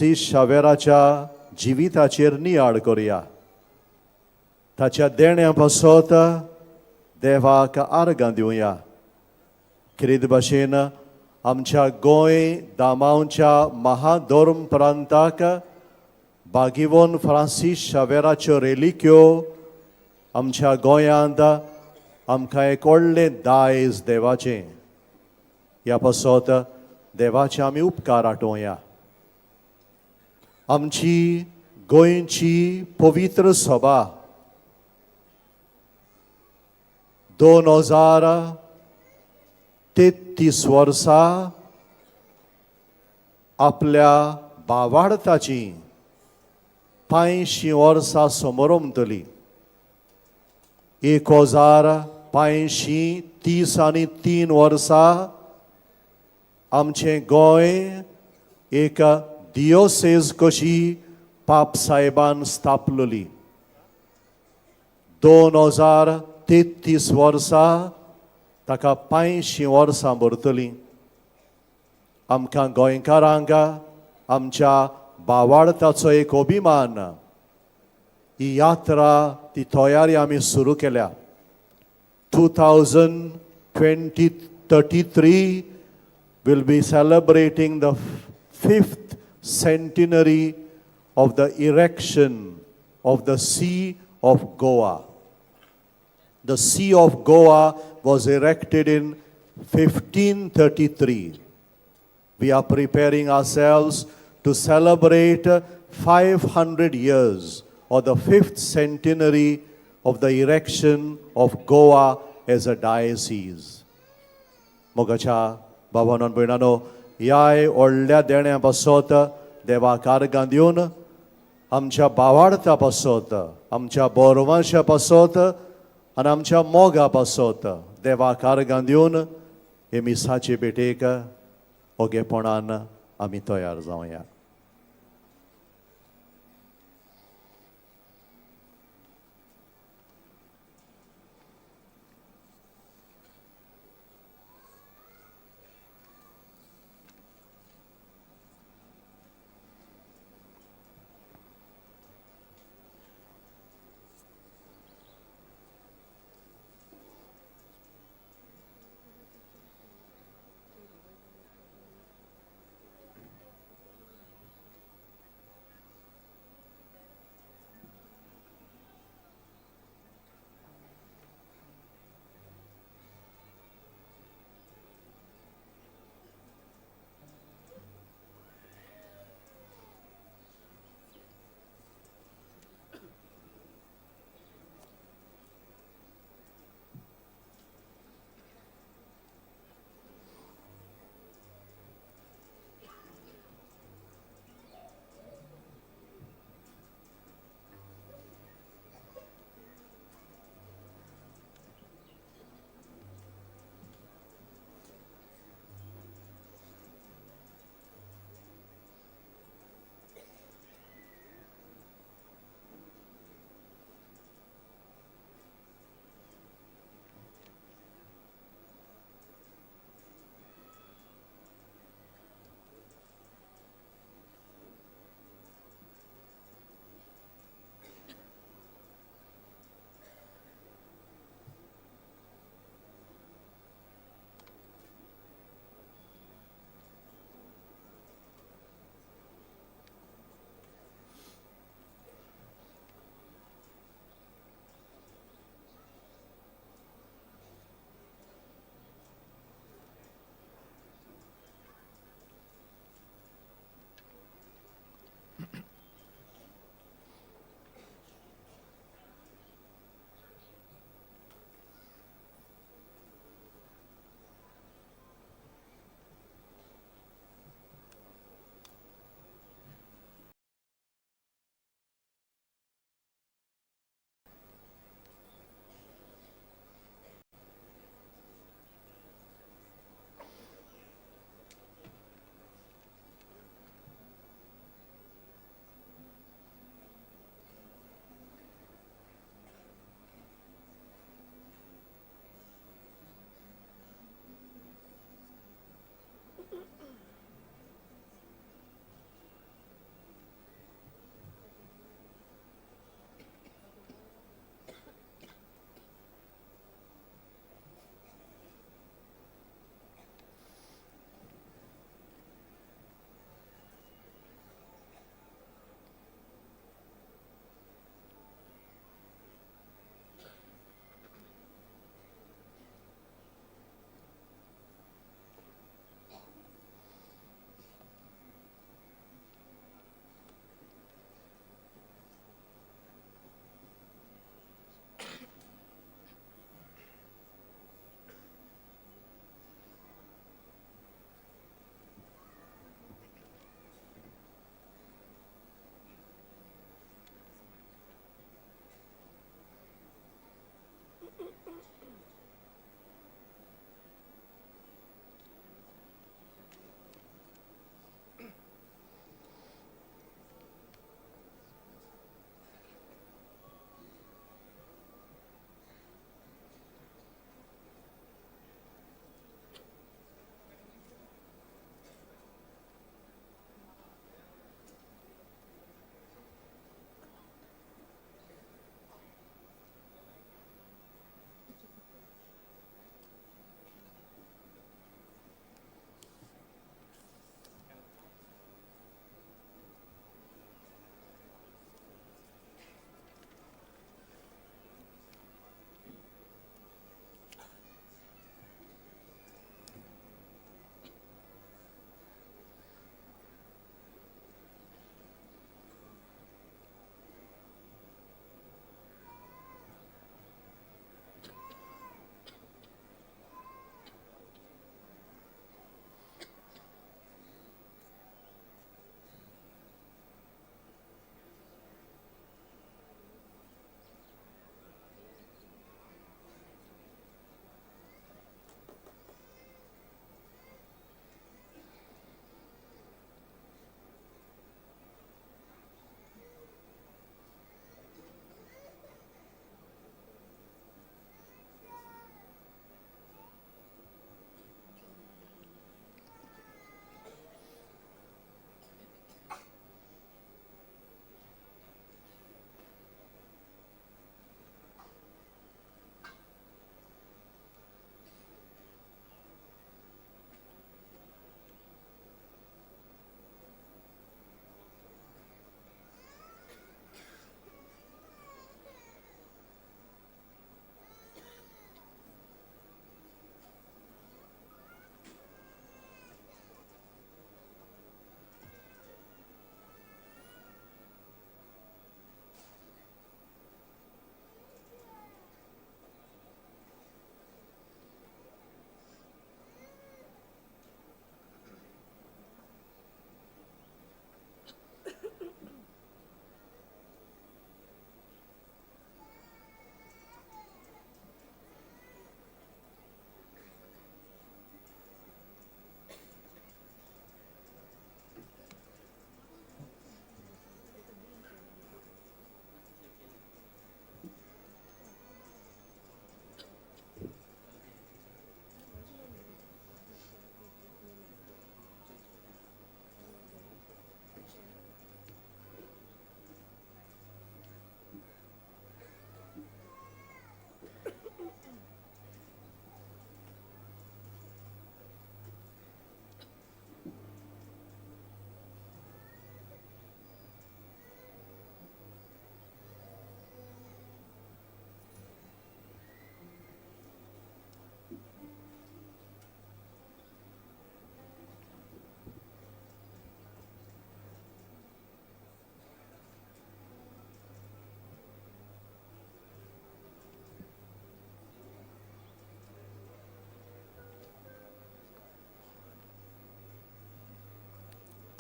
शावेराच्या जिविताचेर नियाळ करुया. ताच्या देण्या पासत देवाक आर्गां दिवया. खेरीत भाशेन आमच्या गोंय दामांवच्या महाधर्म प्रांताक बागिवोन फ्रांसीस शावेराच्यो रेलिक्यो आमच्या गोंयांत आमकां एक व्हडलें दायज देवाचें. ह्या पासत देवाचे आमी उपकार आठोवया. आमची गोंयची पवित्र सभा 2033 वर्सा आपल्या भावार्थाची 85 वर्सां समोरमतली. 1530 आनी 3 वर्सां आमचें गोंय एक दियोसेज कशी पाप साहेबान स्थापलेली. 2033 वर्सां ताका 85 वर्सां भरतलीं. आमकां गोंयकारांक आमच्या भावार्थाचो एक अभिमान. ही यात्रा ती तयारी आमी सुरू केल्या. 2033 will be celebrating the 5th centenary of the erection of the See of Goa. The See of Goa was erected in 1533. We are preparing ourselves to celebrate 500 years or the 5th centenary of the erection of Goa as a diocese. मोगाच्या भावानो भयणानो, ह्याय व्हडल्या देण्या पासत देवाक आर्गां दिवन आमच्या भावार्था पासत, आमच्या बोरवांशा पासत आनी आमच्या मोगा पासत देवाक आर्गां दिवन हे मिसाचे भेटेक ओगेपणान आमी तयार जावया.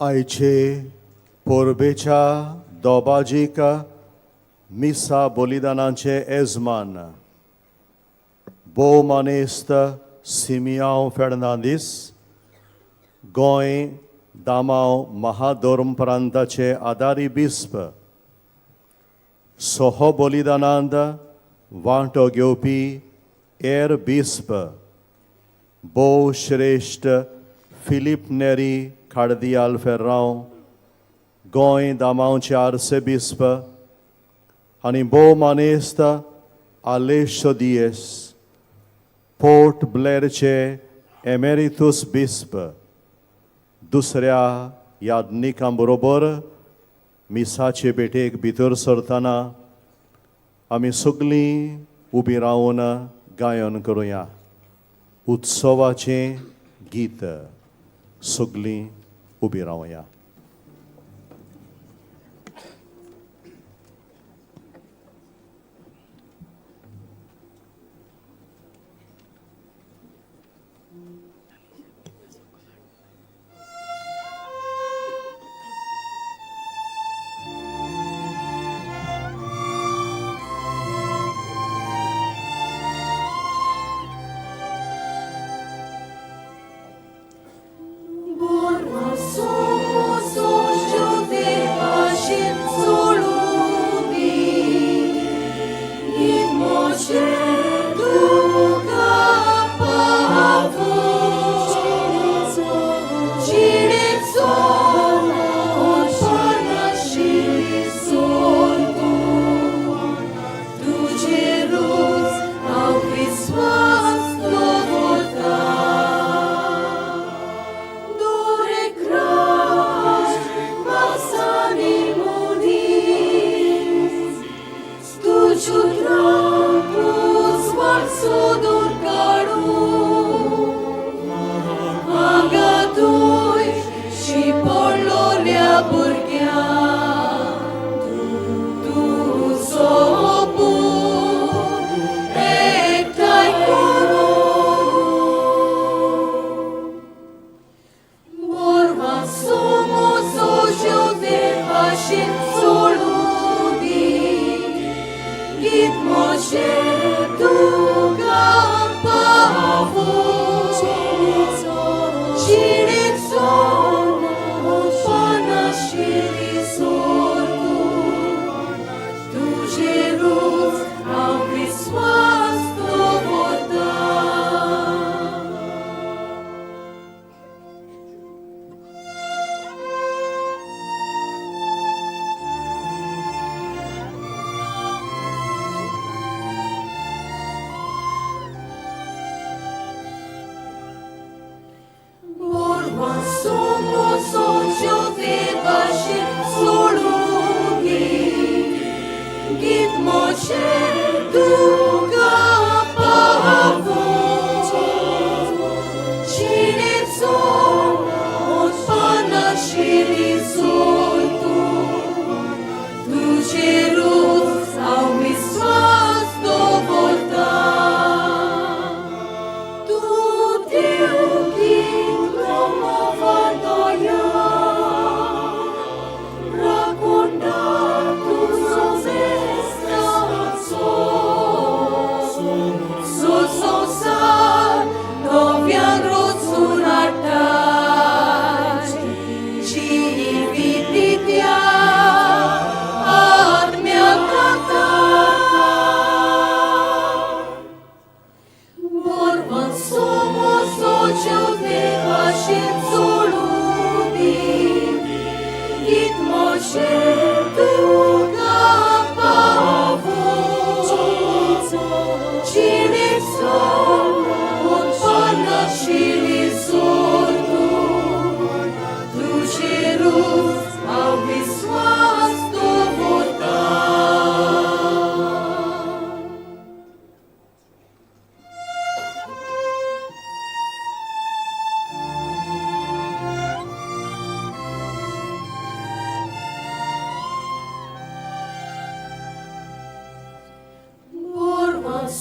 आयचे परबेच्या दोबाजीक मिसा बलिदानाचे येजमान भोव मानेस्त सिमियांव फेर्नांदीस, गोंय दामांव महाधर्म प्रांताचे आदारी बिस्प, सोहो बलिदानांत वांटो घेवपी एर बिस्प भोव श्रेश्ठ फिलीप नेरी खार्दियाल फेर्रांव, गोंय दामांवचे आर्सेबिस्प आनी भोव मानेस्त आलेशो दियेस, पोर्ट ब्लेरचे एमेरितूस बिस्प, दुसऱ्या याज्ञिकां बरोबर मिसाचे भेटेक भितर सरतना आमी सगळीं उबीं रावन गायन करुया उत्सवाचें गीत. सगळीं उबीं रावया.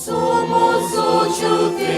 Somos ocho de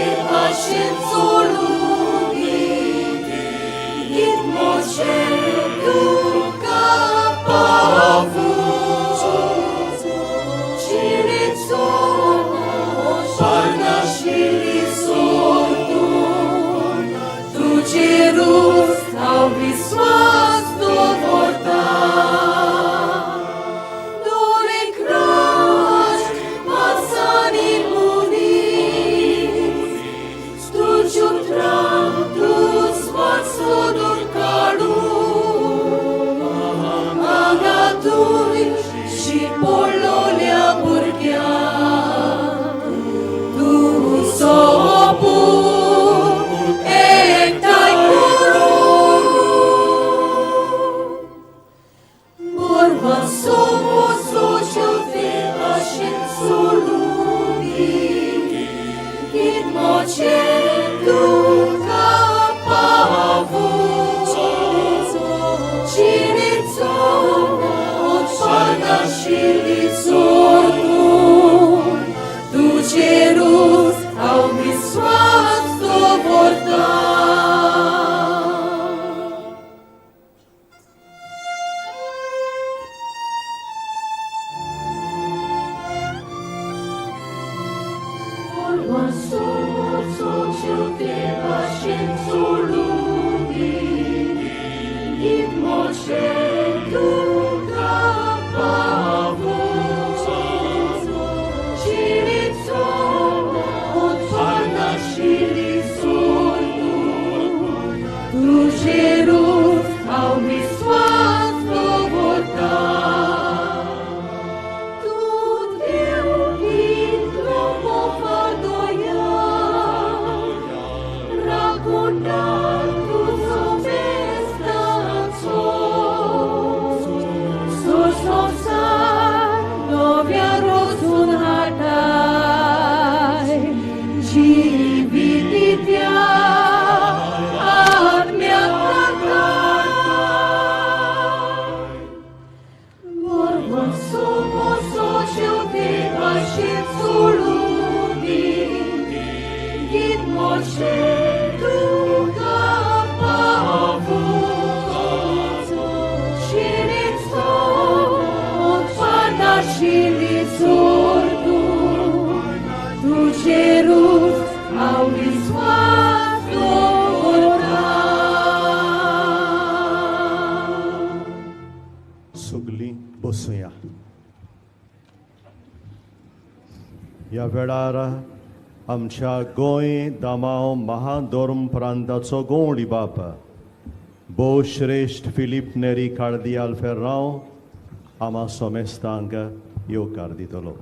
तुय शिपोळ्ळोल्या भुरग्यांक तूं सोपूत एकठांय करून बोरवां सोमोसो शेवते भाशेन सोडून दी गीत मोचें तुका पावूं जिणेचो उत्पादनाशिल्ली सोडून तुजेरूच हांव विस्वास दवरतां. तुजेरूच हांव विस्वास दवरतां. तूं देव कितलो मोफादोया, राखणदार तुजो बेस्ताचो. संवसार नव्या रोजून हाडटाय, जिवीत त्या आत्म्याक दाखय. बोरवां सोमोसो शेवते भाशेन सोडून दी गीत मोचें तुका पावूं. जिणेचो उत्पादनाशिल्ली सोडून तुजेरूच हांव विस्वास दवरतां. सगलीं बसुया. ह्या वेळार आमच्या गोंय दामांव महाधर्म प्रांताचो गवंडी बाप भोवश्रेश्ठ फिलीप नेरी कार्दियाल फेर्रांव आमा सोमेस्तांक येवकार दितलो.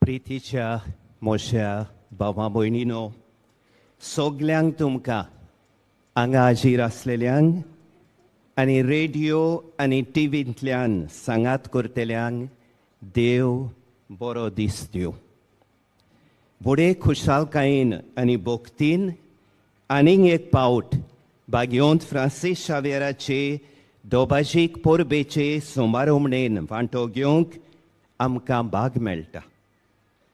प्रितीच्या मोश्या भावा भयणीनो, सगल्यांक तुमकां हांगा हाजीर आसलेल्यांक आनी रेडियो आनी टिवींतल्यान सांगात करतल्यांक देव बरो दीस दिवं. व्हडे खुशालकायेन आनी भक्तीन आनीक एक पावट भाग्योंत फ्रांसीस शावेराचे दोबाजीक परबेचे सोमारोमणेन वांटो घेवंक आमकां भाग मेळटा.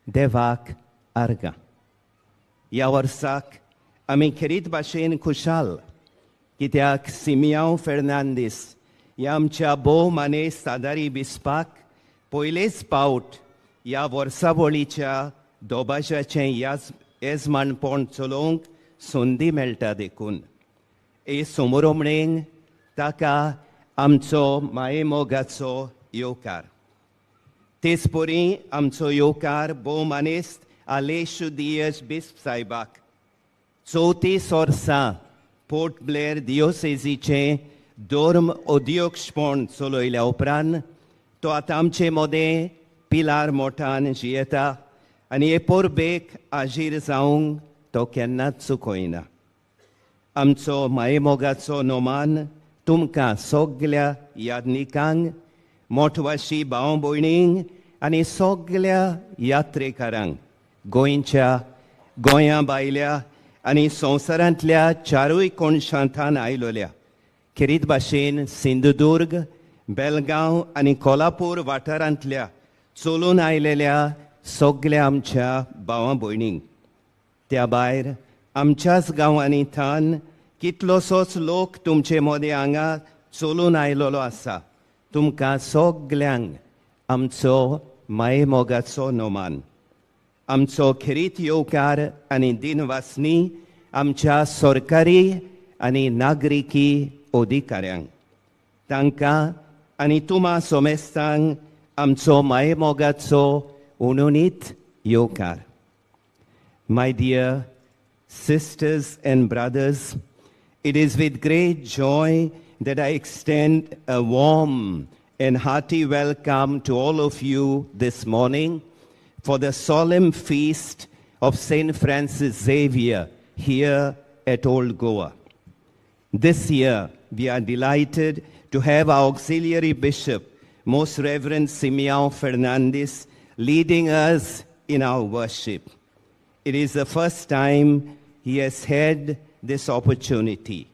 देवाक आर्गां. ह्या वर्साक आमी खेरीत भाशेन खुशाल कित्याक सिमियांव फेर्नांदीस ह्या आमच्या भोव मानेस्त सादारी बिस्पाक पयलेच पावट ह्या वर्सावळीच्या दोबाज्याचें येजमानपण चलोवंक संदी मेळटा देखून हे समोरोमणेन ताका आमचो मायेमोगाचो येवकार. तेच परी आमचो येवकार भोव मानेस्त आलेशू दियस बिस्प साहेबाक 34 वर्सां पोर्ट ब्लेअर दियोसेजीचें धर्म अध्यक्षपण चलयल्या उपरांत तो आतां आमचे मदें पिलार मोठान जियेता आनी हे परबेक हाजीर जावंक तो केन्नाच चुकयना. आमचो मायेमोगाचो नोमान तुमकां सगल्या यादनिकांक, मोठवाशी भाव भयणींक आनी सगल्या यात्रेकारांक गोंयच्या, गोंया भायल्या आनी संवसारांतल्या चारूय कोनशांतान आयलोल्या खेरीत भाशेन सिंधुदुर्ग, बेलगांव आनी कोल्हापूर वाठारांतल्या चलून आयलेल्या सगल्या आमच्या भावा भयणींक. त्या भायर आमच्याच गांवांनी थान कितलोसोच लोक तुमचे मदें हांगा चलून आयलोलो आसा. तुमकां सगल्यांक आमचो मायेमोगाचो नोमान. आमचो खेरीत येवकार आनी दिनवासनी आमच्या सरकारी आनी नागरिकी अधिकाऱ्यांक तांकां आनी तुमा सोमेस्तांक आमचो मायेमोगाचो उणुणीत येवकार. My dear sisters and brothers, it is with great joy that I extend a warm and hearty welcome to all of you this morning for the solemn feast of St. Francis Xavier here at Old Goa. This year, we are delighted to have our auxiliary bishop, Most Reverend Simeão Fernandes, leading us in our worship. It is the first time he has had this opportunity.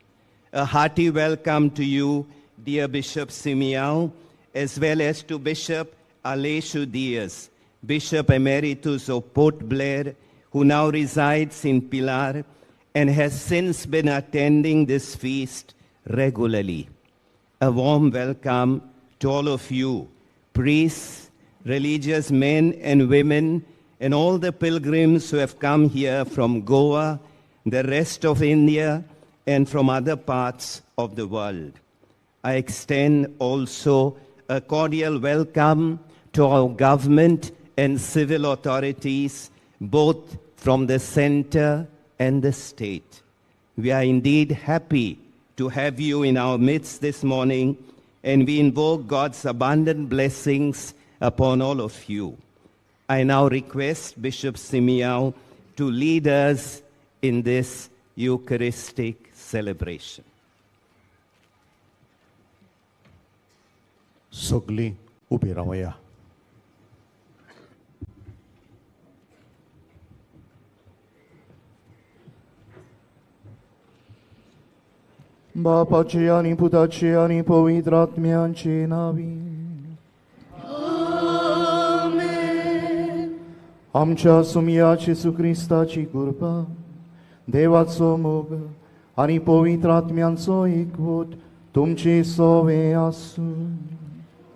A hearty welcome to you, dear Bishop Simeão, as well as to Bishop Aleixo Dias, Bishop Emeritus of Port Blair, who now resides in Pilar and has since been attending this feast regularly. A warm welcome to all of you, priests, religious men and women, and all the pilgrims who have come here from Goa, the rest of India, and from other parts of the world. I extend also a cordial welcome to our government and civil authorities, both from the center and the state. We are indeed happy to have you in our midst this morning, and we invoke God's abundant blessings upon all of you. I now request Bishop Simeão to lead us in this Eucharistic celebration. सगलीं उबी रावया. बापाचे आनी पुताचे आनी पवित्र आत्म्याचे नांवी. आमच्या सुमया जेजू क्रिस्ताची कृपा, देवाचो मोग आनी पवित्र आत्म्यांचो एकवट तुमचे सोवे आसूं.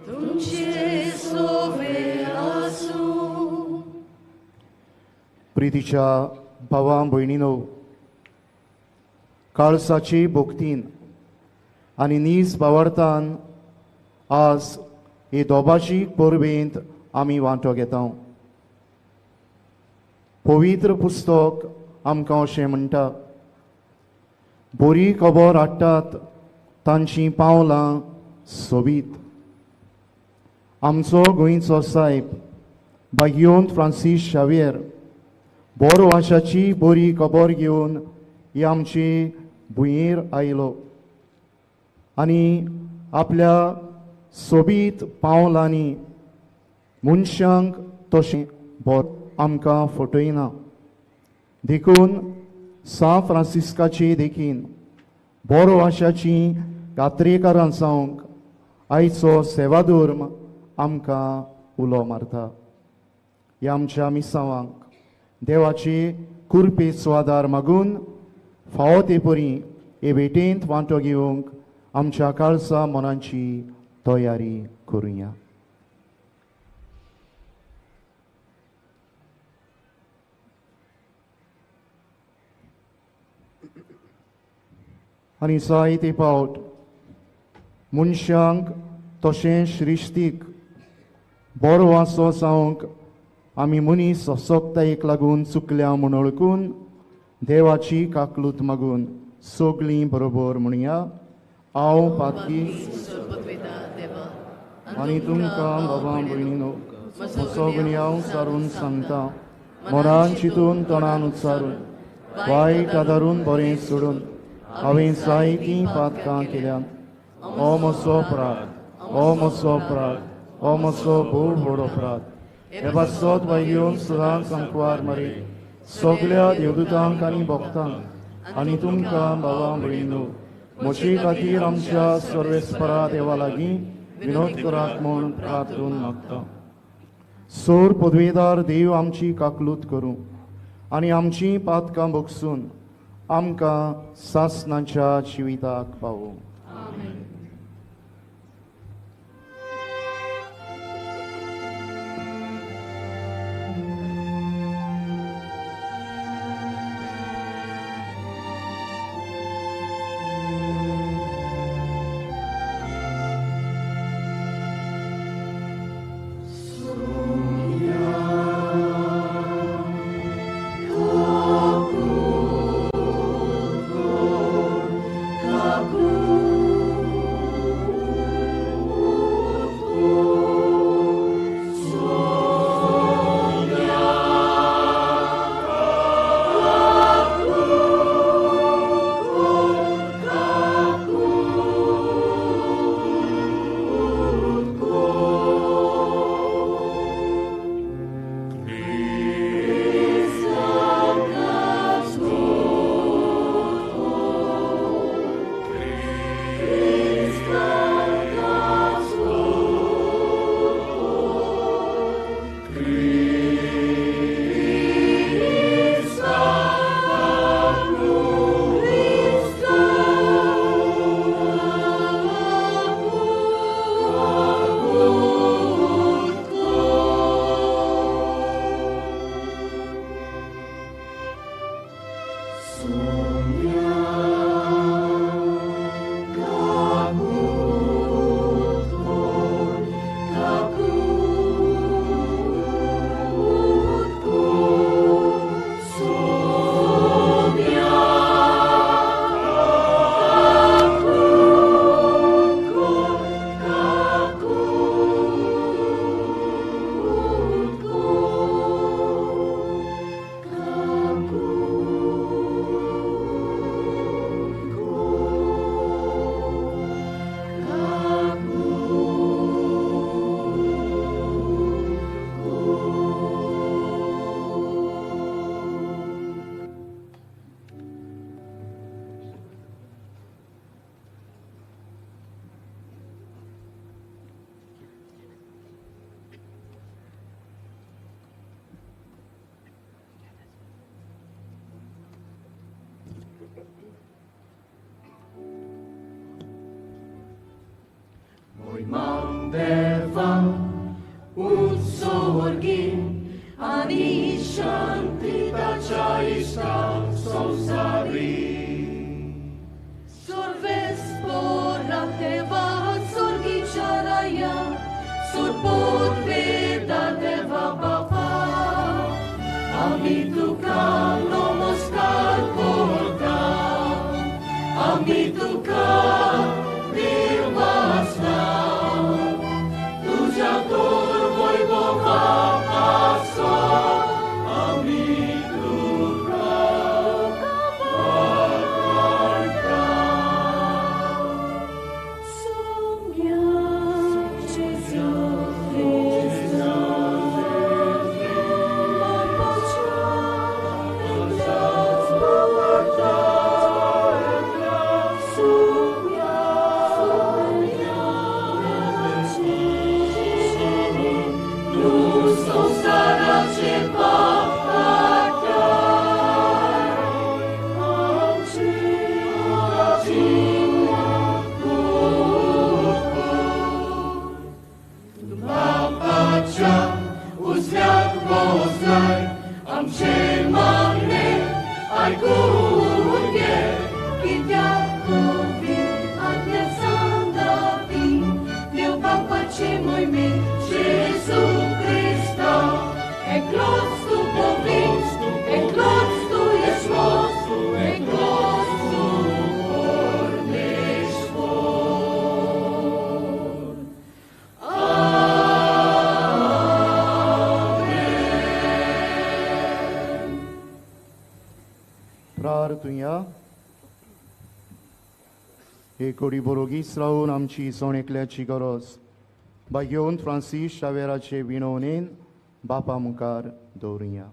तुमचे सोवे आसूं. प्रितीच्या भावा भयणीनो, काळसाची भक्तीन आनी नीज भावार्थान आज हे दोबाशी परबेंत आमी वांटो घेता. पवित्र पुस्तक आमकां अशें म्हणटा, बरी खबर हाडटात तांचीं पावलां सोबीत. आमचो गोंयचो सायब भाग्योंत फ्रांसीस शावियर बरो आशाची बरी खबर घेवन ही आमची भुंयेर आयलो आनी आपल्या सोबीत पावलांनी मनशांक तशें बरें आमकां फटयना. देखून सां फ्रांसिस्काचे देखीन बरो आशाची कात्रेकारां जावंक आयचो सेवाधर्म आमकां उलो मारता. ह्या आमच्या मिसांवांक देवाचे कृपेचो आदार मागून फावो ते परी हे भेटेंत वांटो घेवंक आमच्या काळसा मनांची तयारी करुया. आनी जायते पावट मनशांक तशें श्रिश्टीक बरो वासो जावंक आमी मनीस असक्तायेक लागून चुकल्या म्हूण वळखून देवाची काकलूत मागून सगळीं बरोबर म्हणया, हांव पातकी आनी तुमकां बाबा भयणीनो म्हजो गुन्यांव सारून सांगता, मनान चिंतून तोंडान उच्चारून वायट आदारून बरें सोडून हांवें जायतीं पातकां केल्यांत. हो म्हजो अपराध, हो म्हजो अपराध, हो म्हजो भोव व्हड अपराध. हे पासत वायगेवन सदांच आंकवार मारी सगळ्या देवदूतांक आनी भक्तांक आनी तुमकां बाबा भयणीनो म्हजे खातीर आमच्या सर्वेस्परा देवा लागीं विनोद करात म्हूण प्रार्थून मागता. सोर पदवेदार देव आमची काकलूत करूं आनी आमचीं पातकां भोगसून आमकां सासणाच्या जिविताक पावूं. देवा उत्सर्गी आनी शांती ताच्या इश्टांक संवसारी. सर्वेस्पोरा देवा स्वर्गीच्या राया सुरपोत वेदा देवा बापा आमी तुका नमस्कार करता आमी तुका निर्वासना तुझ्या तोर वैभवा आसो आमी तुका वाडटा. सोम्या जेजू क्रिस्ता बापाच्या एकल्याच पुता सोम्या तूं संवसाराचे पाप काडटा आमचेर बापाच्या उजव्याक बसलाय आमचें मागणें आयकून घे कित्याक पवित्र आत्म्यान सांगता ती देव बापाचे मोहिमेन जेजू क्रिस्ता एकलोच तूं पवित्र एकलोच तूं ईश्वर एकलोच तूं परमेश्वर. प्रार्थुया. एक कोडी बरोगीच रावून आमची सण एकल्याची गरज भाग्योवन फ्रांसीस शावेराचे विणवणेन बापा मुखार दवरुया.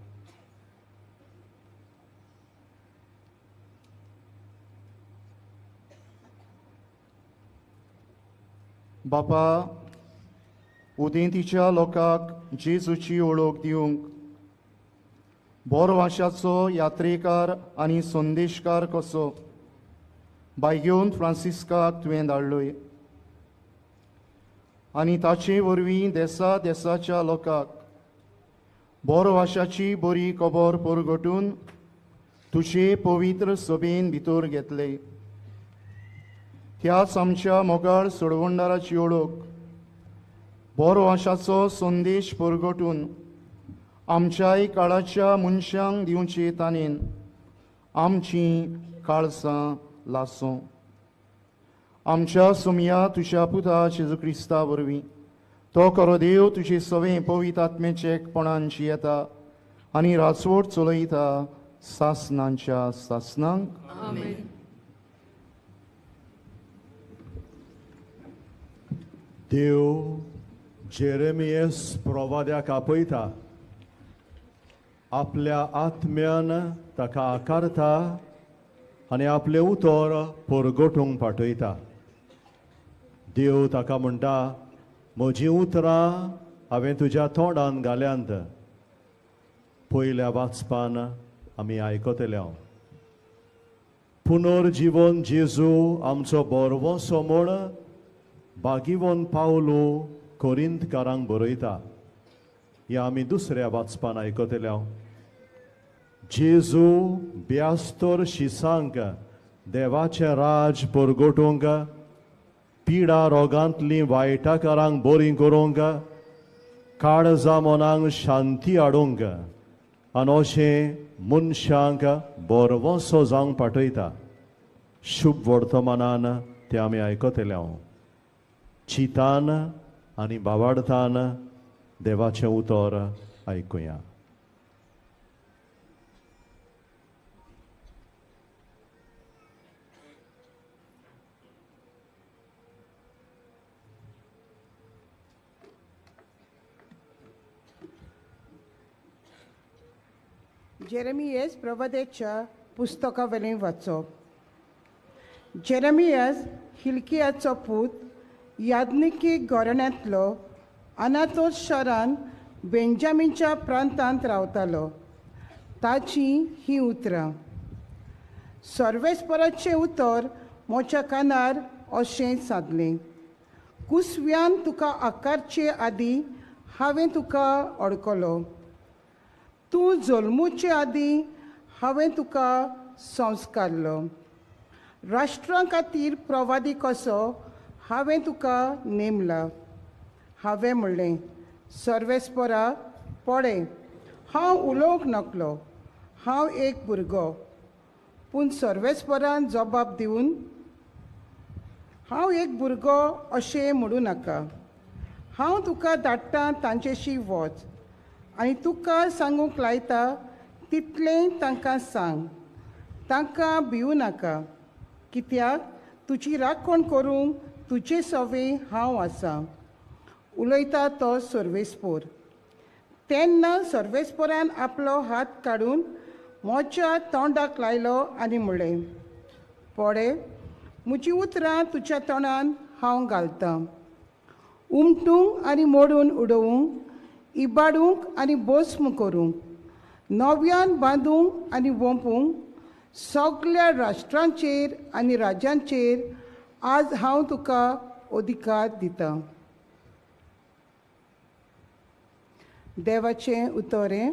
बापा, उदेंतीच्या लोकांक जेजूची वळख दिवंक बोरवाशाचो यात्रेकार आनी संदेशकार कसो बायगेवन फ्रांसिस्काक तुवें धाडलोय आनी ताचे वरवीं देसा देसाच्या लोकांक बोरवाशाची बरी खबर परगटून तुजे पवित्र सभेन भितर घेतले. त्याच आमच्या मोगाळ सोडवणदाराची वळख बोरवाशाचो संदेश परगटून आमच्याय काळाच्या मनशांक दिवचे ताणेन आमची काळसां लासों. आमच्या सुमया तुज्या पुता जेजू क्रिस्ता वरवीं तो खरो देव तुजे सवें पवित्र आत्म्याचे एकपणान जियेता आनी राजवट चलयता सासनांच्या सासनांक. आमेन. देव जेरेमियस प्रवाद्याक आपयता, आपल्या आत्म्यान ताका आकारता आनी आपलें उतर परगटूंक पाठयता. देव ताका म्हणटा, म्हजीं उतरां हांवें तुज्या तोंडान घाल्यांत. पयल्या वाचपान आमी आयकतले हांव पुनर्जिवन जेजू आमचो बरवसो म्हूण बागिवन पावलो कोरिंतकारांक बरयता. हें आमी दुसऱ्या वाचपान आयकतले हांव. जेजू ब्यास्तर शिसांक देवाचें राज परगटूंक, पिडा रोगांतलीं वायटाकारांक बरीं करूंक, काळजा मनांक शांती हाडूंक आनी अशें मनशांक बरवसो जावंक पाठयता. शुभ वर्तमानान तें आमी आयकतले हांव. चितान आनी बावाडतान देवाचें उतर आयकुया. जेरेमियस प्रवाद्याच्या पुस्तकावेलें वाचप. जेरेमियस हिल्कियाचो पूत याज्ञिकी घराण्यांतलो अनातोस शारान बेंजामीनच्या प्रांतांत रावतालो. ताची हीं उतरां. सर्वेस्पराचें उतर म्हज्या कानार अशें सादलें, कुसव्यान तुका आकारचे आदीं हांवें तुका अडकलो, तूं जल्मुचे आदीं हांवें तुका संस्कारलो, राष्ट्रां खातीर प्रवादी कसो हांवें तुका नेमला. हांवें म्हणलें, सर्वेस्परा पळे, हांव उलोवंक नकलो, हांव एक भुरगो. पूण सर्वेस्परान जबाब दिवन, हांव एक भुरगो अशें म्हणूं नाका, हांव तुका धाडटा तांचेशी वच आनी तुका सांगूंक लायता तितलें तांकां सांग, तांकां भिवू नाका, कित्याक तुजी राखण करूंक तुजे सवे हांव आसा, उलयता तो सर्वेस्पोर. तेन्ना सर्वेस्पोरान आपलो हात काडून म्हज्या तोंडाक लायलो आनी म्हणलें, पळे, म्हजी उतरां तुज्या तोंडान हांव घालतां, उमटूंक आनी मोडून उडोवंक, इबाडूंक आनी भस्म करूंक, नव्यान बांदूंक आनी वोंपूंक, सगल्या राष्ट्रांचेर आनी राज्यांचेर आज हांव तुका अधिकार दितां. देवाचें उतर हें.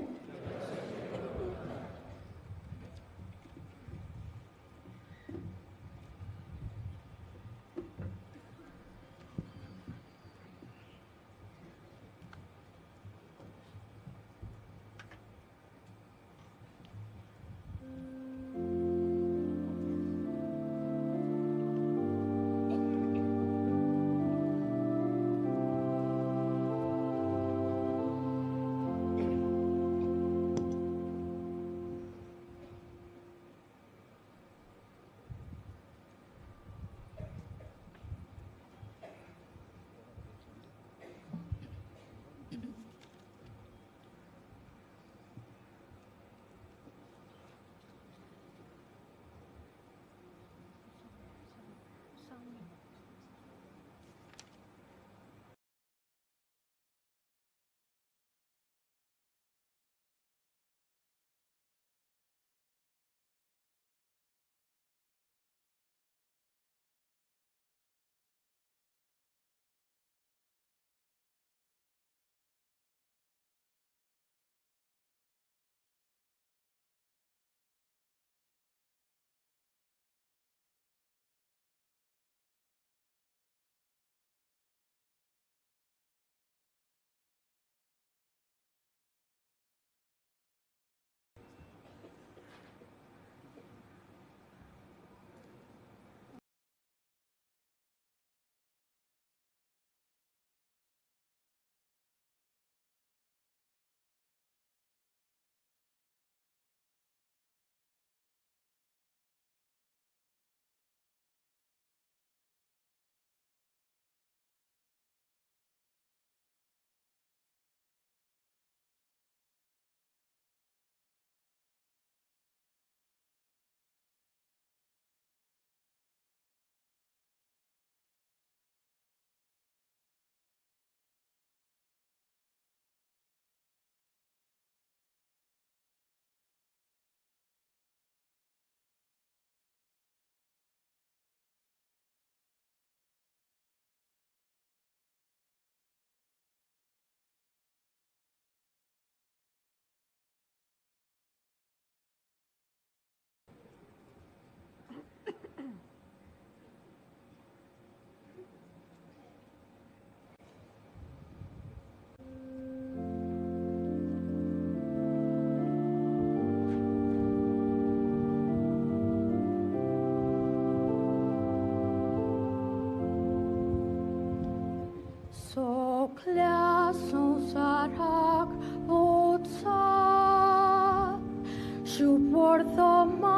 Soklia संसाराक वचा शुभवर्धमान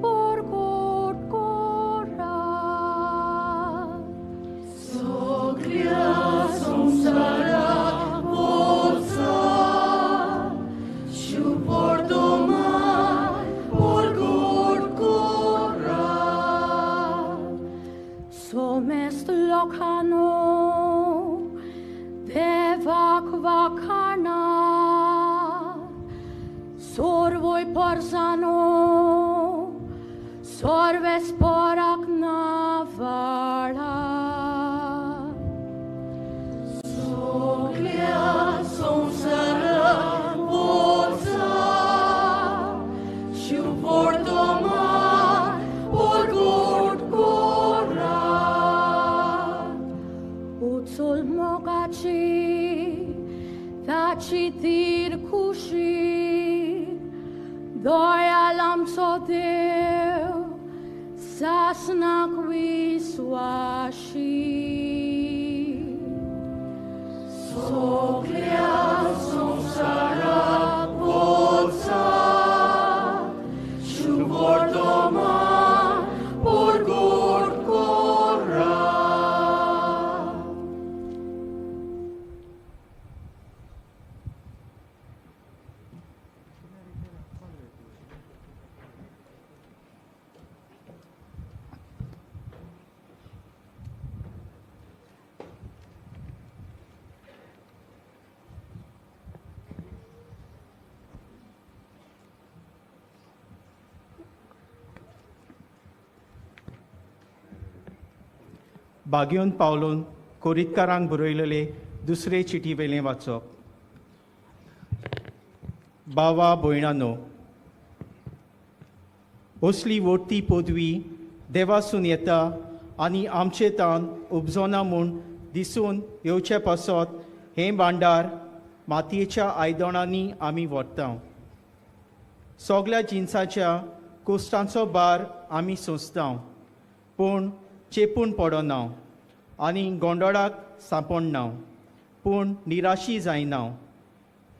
परगट करा. सगल्या संसाराक वचा शुभवर्धमान परगट करा. सोमेस्त लोकांनो देवाक वाखाणा, सोर्वोय परसानो सोर्वेस्पोराक नावाळा. चितीर खुशी दयाल आमचो देव सासनाक विस्वाशी सगल्या संवसाराक वचा शुभवर्तमान परगट करा. बागेवन पावलोन कोरितकारांक बरयलेले दुसरे चिटी वेलें वाचप. बावा भयणानो, असली वोडती पदवी देवासून येता आनी आमचे तान उपजोना म्हूण दिसून येवचे पासत हें भांडार मातयेच्या आयदनांनी आमी व्हरता. सगल्या जिनसाच्या कोश्टांचो भार आमी सोंसता, पूण चेपून पडना आनी गोंदळाक सांपडना, पूण निराशी जायना.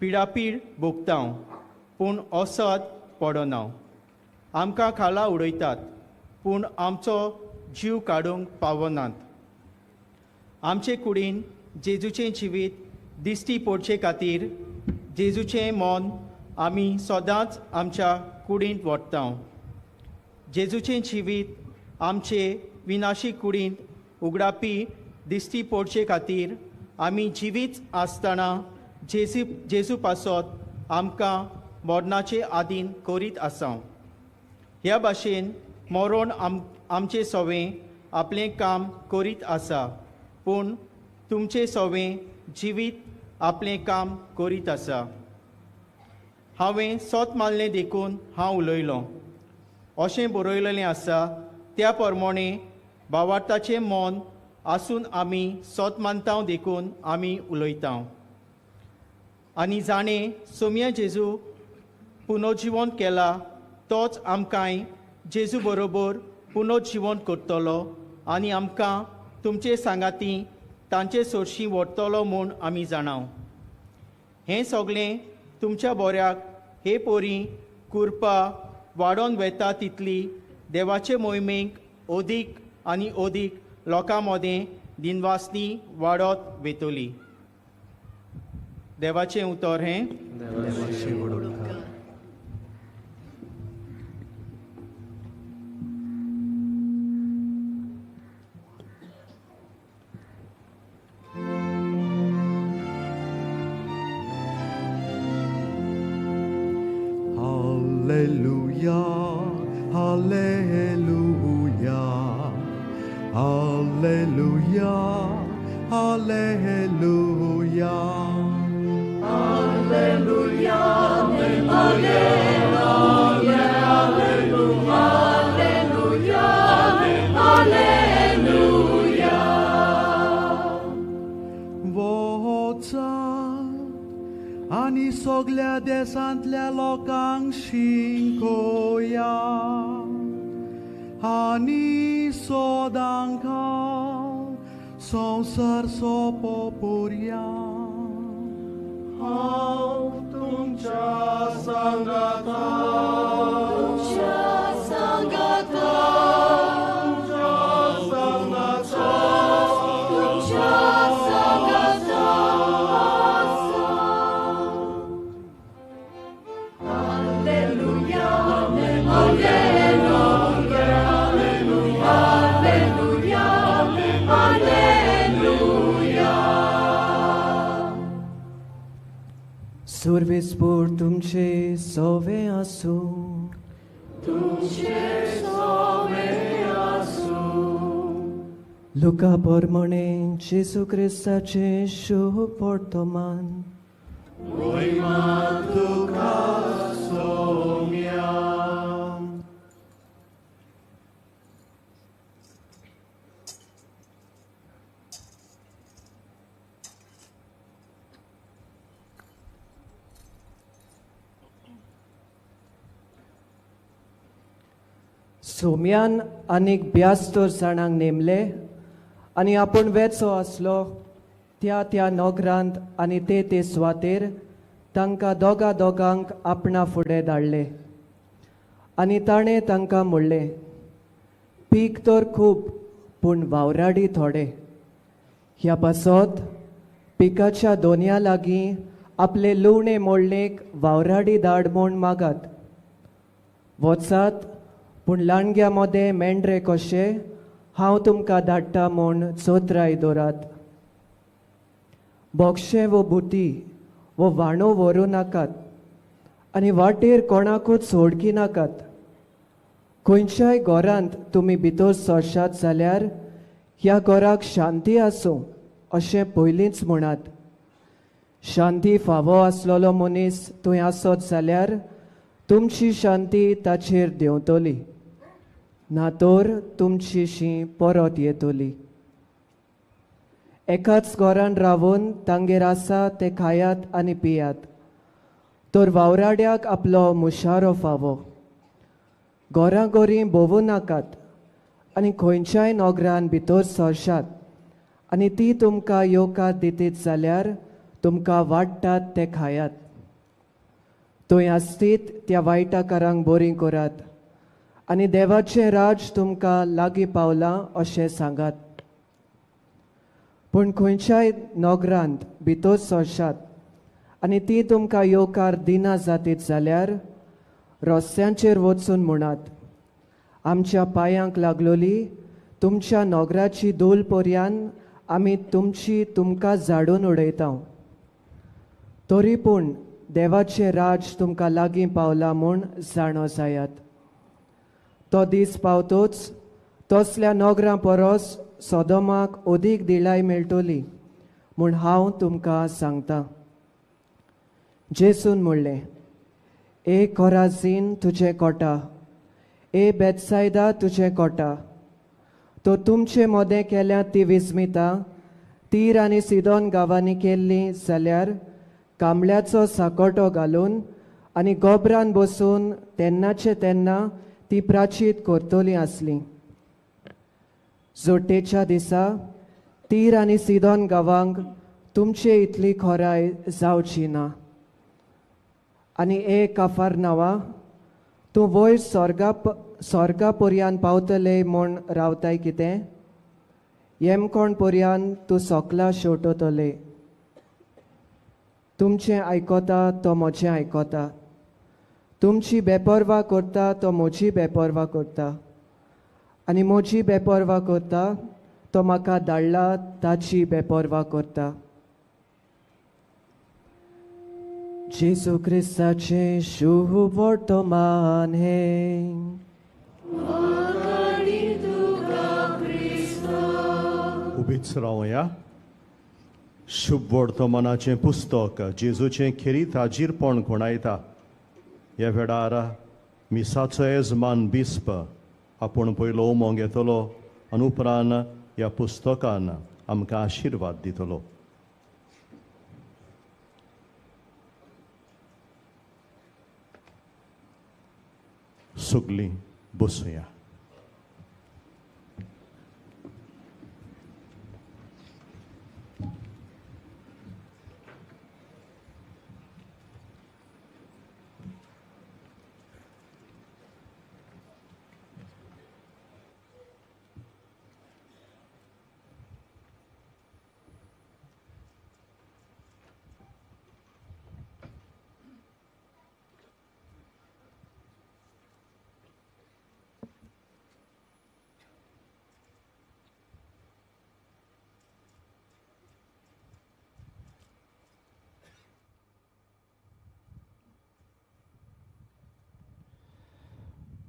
पिडापीड भोगता, पूण असद पडना. आमकां खाला उडयतात, पूण आमचो जीव काडूंक पावनात. आमचे कुडीन जेजूचें जिवीत दिश्टी पडचे खातीर जेजूचें मन आमी सदांच आमच्या कुडींत व्हरता. जेजूचें जिवीत आमचे विनाशी कुडींत उगडापी दिश्टी पडचे खातीर आमी जिवीत आसतना जेजू पासत आमकां मरणाचे आदीन करीत आसा. ह्या भाशेन मरण आमचे सवें आपलें काम करीत आसा, पूण तुमचे सवें जिवीत आपलें काम करीत आसा. हांवें सत मानलें देखून हांव उलयलों अशें बरयलेलें आसा. त्या प्रमाणे भावार्थाचें मन आसून आमी सत मानता देखून आमी उलयता. आनी जाणें सोम्या जेजू पुनर्जिवन केला तोच आमकांय जेजू बरोबर पुनर्जिवन करतलो आनी आमकां तुमचे सांगाती तांचे सोरशी व्हरतलो म्हूण आमी जाणाव. हें सगळें तुमच्या बोऱ्याक हे पोरी कुरपा वाडोवन वेता तितली देवाचे मोहिमेक अदीक आनी अदीक लोकां मदें दिनवासनी वाडत वेतली. देवाचें उतर हें. Hallelujah, hallelujah, hallelujah, hallelujah. Hallelujah, hallelujah, hallelujah, hallelujah. वचात आनी सगल्या देशांतल्या लोकांक शिकोया आनी सदांक संवसार सोंपो पुरया. हांव तुमच्या सांगाता, तुमच्या सांगाता, तुमच्या सांगाता, तुमच्या सांगाता आसा. Hallelujah, hallelujah, hallelujah, hallelujah. सुर्वेस्पोर तुमचे सोवे आसूं, तुमचे सोवे आसूं. लुका प्रमाणे जेजू क्रिस्ताचें शुभ वर्तमान. मोहिमा तुका सोम्या. सोम्यान आनीक 72 जाणांक नेमले आनी आपूण वेचो आसलो त्या त्या नगरांत आनी ते ते सुवातेर तांकां दोगा दोगांक आपणा फुडें धाडले. आनी ताणें तांकां म्हणलें, पीक तर खूब पूण वावराडी थोडे. ह्या पासत पिकाच्या दोनया लागीं आपले लुवणे मोडणेक वावराडी धाड म्हूण मागात. वचात पूण लांडग्या मदें मेंढरे कशे हांव तुमकां धाडटा म्हूण चोत्राय दवरात. बोक्षे वो बुटी वो वाणो व्हरूं नाकात आनी वाटेर कोणाकूच सोडकी नाकात. खंयच्याय घरांत तुमी भितर सरशात जाल्यार ह्या घराक शांती आसूं अशें पयलींच म्हणात. शांती फावो आसलेलो मनीस थंय आसत जाल्यार तुमची शांती ताचेर देंवतली, ना तर तुमची शी परत येतली. एकाच घरान रावून तांगेर आसा ते खायात आनी पियात, तर वावराड्याक आपलो मुशारो फावो. घराघरीं भोंवूं नाकात आनी खंयच्याय नगरान भितर सरशात आनी ती तुमकां येवकार दितीत जाल्यार तुमकां वाडटात ते खायात. थंय आसतीत त्या वायटाकारांक बरीं करात आनी देवाचें राज तुमकां लागीं पावलां अशें सांगात. पूण खंयच्याय नगरांत भितर सरशात आनी ती तुमकां येवकार दिना जातीत जाल्यार रस्त्यांचेर वचून म्हणात, आमच्या पांयांक लागलोली तुमच्या नगराची धूल पर्यान आमी तुमची तुमकां झाडून उडयता. तरी पूण देवाचें राज तुमकां लागीं पावलां म्हूण जाणो जायात. तो दीस पावतोच तसल्या नगरां परस सोदोमाक अदीक दिलाय मेळटली म्हूण हांव तुमकां सांगता. जेसून म्हणलें, ए कोराझीन तुजें कोटा, ए बेतसायदा तुजें कोटा, तो तुमचे मदें केल्या ती विस्मिता तीर आनी सिदोन गांवांनी केल्ली जाल्यार कांबळ्याचो साकोटो घालून आनी गोबरान बसून तेन्नाचे तेन्ना ती प्राचीत करतली आसली. जोटेच्या दिसा तीर आनी सिदोन गांवांक तुमचे इतली खोराय जावची ना. आनी ए काफारनावा, तूं वयर स्वर्गा पर्यान पावतले म्हूण रावताय कितें? येमकोण पर्यान तूं सोकला शेवटतले. तुमचें आयकता तो म्हजें आयकता, तुमची बेपर्वा करता तो म्हजी बेपर्वा करता, आनी म्हजी बेपर्वा करता तो म्हाका धाडला ताची बेपर्वा करता. जेजू क्रिस्ताचें शुभ वर्तमान हें. उबीच रावया. शुभ वर्तमानाचें पुस्तक जेजूचें खेरीत हाजीरपण खुणायता. ह्या वेळार मिसाचो येजमान बिस्प आपूण पयलो उमो घेतलो आनी उपरांत ह्या पुस्तकान आमकां आशिर्वाद दितलो. सगलीं बसुया.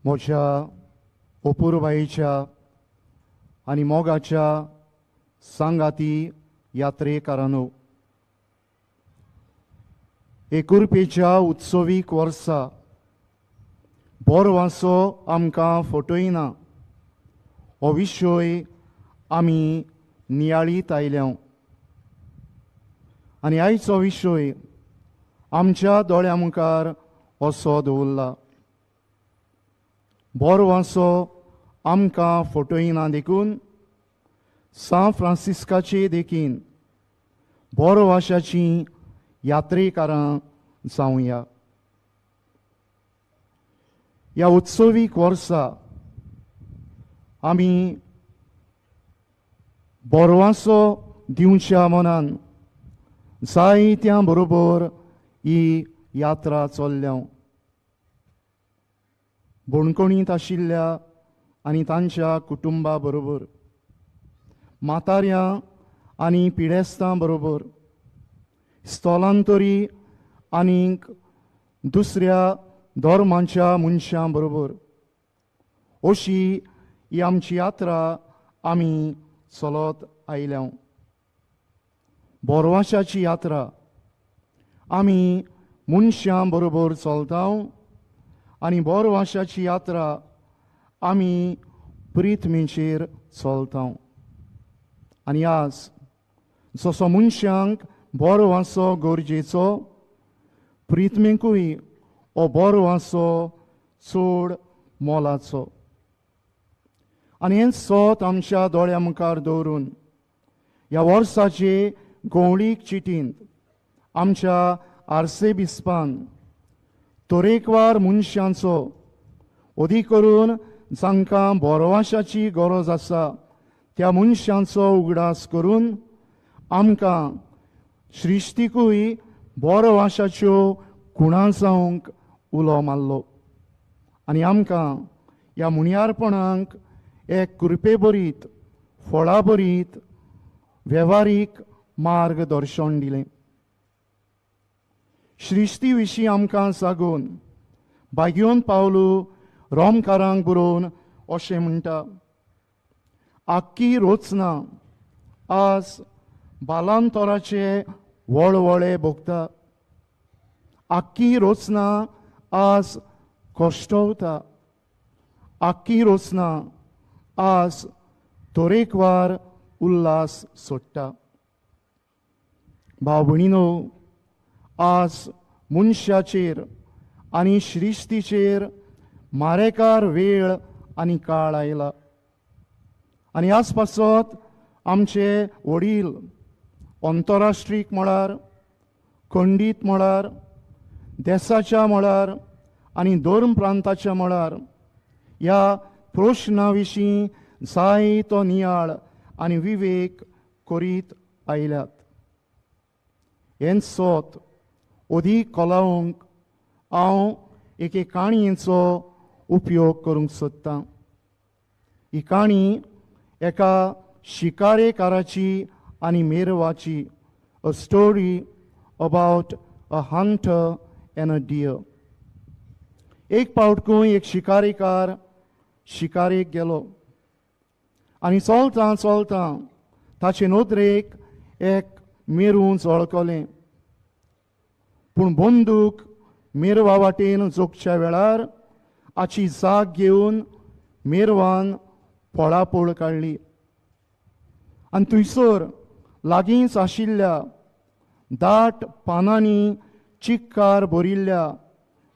म्हज्या अपुरबायेच्या आनी मोगाच्या सांगाती यात्रेकारांनो, एकुरपेच्या उत्सवीक वर्सा बरो आमकां फटयना हो विशय आमी नियाळीत आयल्या आनी आयचो विशय आमच्या दोळ्या मुखार असो दवरला. बरो वांसो आमकां फटयना देखून सान फ्रांसिस्काचे देखीन बोरवाशाची यात्रेकारां जावया. ह्या उत्सवीक वर्सा आमी बोरवासो दिवच्या मनान जायत्या बरोबर ही यात्रा चल्ल्या. बणकणींत आशिल्ल्या आनी तांच्या कुटुंबा बरोबर, म्हाताऱ्यां आनी पिडेस्तां बरोबर, स्थलांतरी आनीक दुसऱ्या धर्मांच्या मनशां बरोबर अशी ही आमची यात्रा आमी चलत आयल्या. बोरवाशाची यात्रा आमी मनशां बरोबर चलता आनी बोरवाशाची यात्रा आमी प्रिथमीचेर चलता. आनी आज जसो मनशांक बरो वासो गरजेचो, प्रिथमेकूय हो बरो वासो चड मोलाचो. आनी हें सत आमच्या दोळ्या मुखार दवरून ह्या वर्साचे गवळीक चिटींत आमच्या आर्सेबिस्पान तरेकवार मनशांचो, अदीक करून जांकां बोरवाशाची गरज आसा त्या मनशांचो उगडास करून आमकां सृश्टीकूय बोरवाशाच्यो खुणा जावंक उलो मारलो आनी आमकां ह्या मुणयारपणाक एक कृपेभरीत फळाभरीत वेव्हारीक मार्गदर्शन दिलें. सृश्टी विशीं आमकां सागून भाग्योन पावलू रोमकारांक बरोवन अशें म्हणटा, आख्खी रचना आज बालांतराचे वळवळे भोगता, आख्खी रचना आज कश्टवता, आख्खी रचना आज तरेकवार उल्हास सोडटा. भाव भयणीनो, आज मनशाचेर आनी सृश्टीचेर मारेकार वेळ आनी काळ आयला आनी आज पासत आमचे वडील अंतरराष्ट्रीक मळार, खंडीत मळार, देसाच्या मळार आनी धर्म प्रांताच्या मळार ह्या प्रश्ना विशीं जायतो नियाळ आनी विवेक करीत आयल्यात. हें सत अदीक कोलावंक हांव एके काणयेचो उपयोग करूंक सोदतां. ही काणी एका शिकारेकाराची आनी मेरवाची, a story about a hunter and a deer. एक पावट खंय एक शिकारेकार शिकारेक गेलो आनी चलतां चलतां ताचे नदरेक एक मेरू झळकलें. पूण बंदूक मेरवा वाटेन जोगच्या वेळार आची जाग घेवन मेरवान पळापळ काडली आनी थंयसर लागींच आशिल्ल्या दाट पानांनी चिक्कार भरिल्ल्या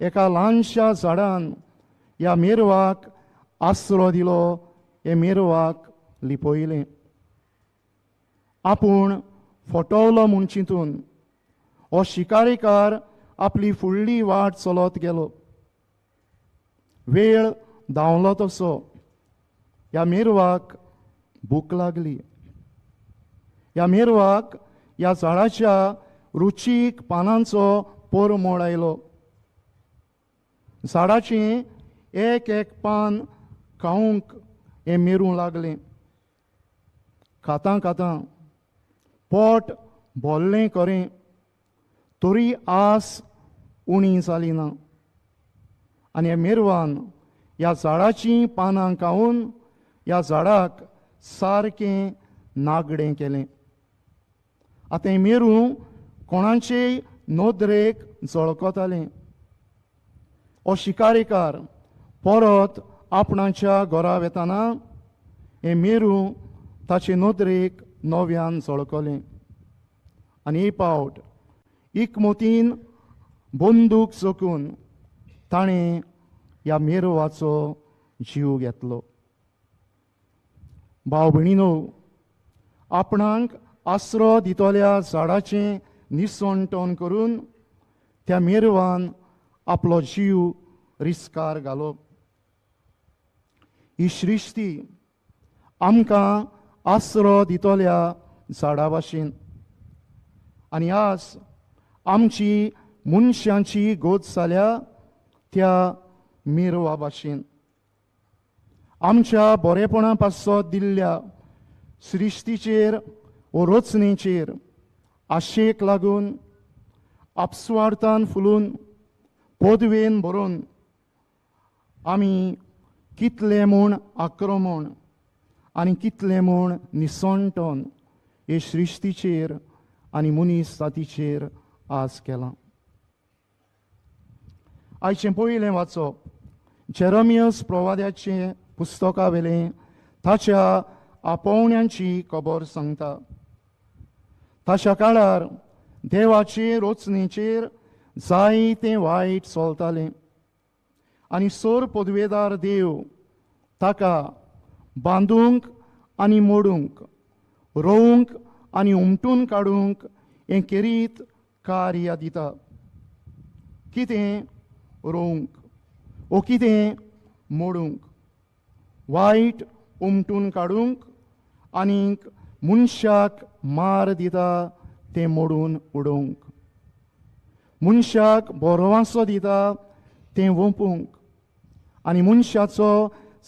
एका ल्हानशा झाडान ह्या मेरवाक आसरो दिलो, हे मेरवाक लिपयलें. आपूण फटवलो म्हूण चिंतून हो शिकारेकार आपली फुडली वाट चलत गेलो. वेळ धांवलो तसो ह्या मेरवाक भूक लागली. ह्या मेरवाक ह्या झाडाच्या रुचीक पानांचो परमळ आयलो. झाडाचें एक एक पान खावंक हें मेरूं लागलें. खातां खातां पोट भरलें खरें, तरी आस उणी जाली ना आनी ह्या मेरवान ह्या झाडाचीं पानां खावन ह्या झाडाक सारकें नागडें केलें. आतां हें मेरू कोणाचेय नदरेक झळकतालें. हो शिकारेकार परत आपणाच्या घरा वेताना हें मेरू ताचे नदरेक नव्यान झळकलें आनी हे पावट इकमतीन बंदूक चोखून ताणें ह्या मेरवाचो जीव घेतलो. भाव भयणीनो, आपणाक आसरो दितल्या झाडाचें निसणटण करून त्या मेरवान आपलो जीव रिस्कार घालो. ही सृश्टी आमकां आसरो दितल्या झाडा भाशेन आनी आज आमची मनशांची गोत जाल्या त्या मिरवा भाशेन. आमच्या बरेपणा पासत दिल्ल्या सृश्टीचेर वो रचनेचेर आशेक लागून आपस्वार्थान फुलून पदवेन भरून आमी कितलें म्हूण आक्रमण आनी कितलें म्हूण निसणटण हे सृश्टीचेर आनी मनीस जातीचेर आज केलां. आयचें पयलें वाचप जेरमियस प्रवाद्याचें पुस्तका वेलें ताच्या आपोवण्यांची खबर सांगता. ताच्या काळार देवाचे रचनेचेर जायतें वायट चलतालें आनी सोर पदवेदार देव ताका बांदूंक आनी मोडूंक, रोवंक आनी उमटून काडूंक हें केरीत कार्य दिता. कितें रोवंक ओ कितें मोडूंक, वायट उमटून काडूंक आनीक मनशाक मार दिता तें मोडून उडोवंक, मनशाक बरो दिता तें वोंपूंक आनी मनशाचो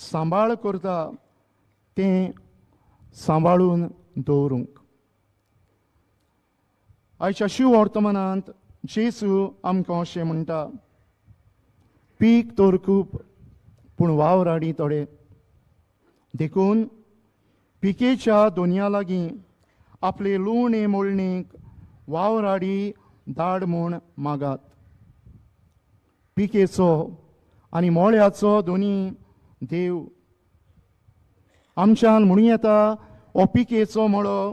सांबाळ करता तें सांबाळून दवरूंक. आयच्या शिव वर्तमानांत जेजू आमकां अशें म्हणटा, पीक तर खूब पूण वावराडी थोडे, देखून पिकेच्या दोनया लागीं आपले लुवणे मोळणेक वावराडी धाड म्हूण मागात. पिकेचो आनी मोळ्याचो दोनी देव. आमच्यान म्हणूं येता हो पिकेचो मळो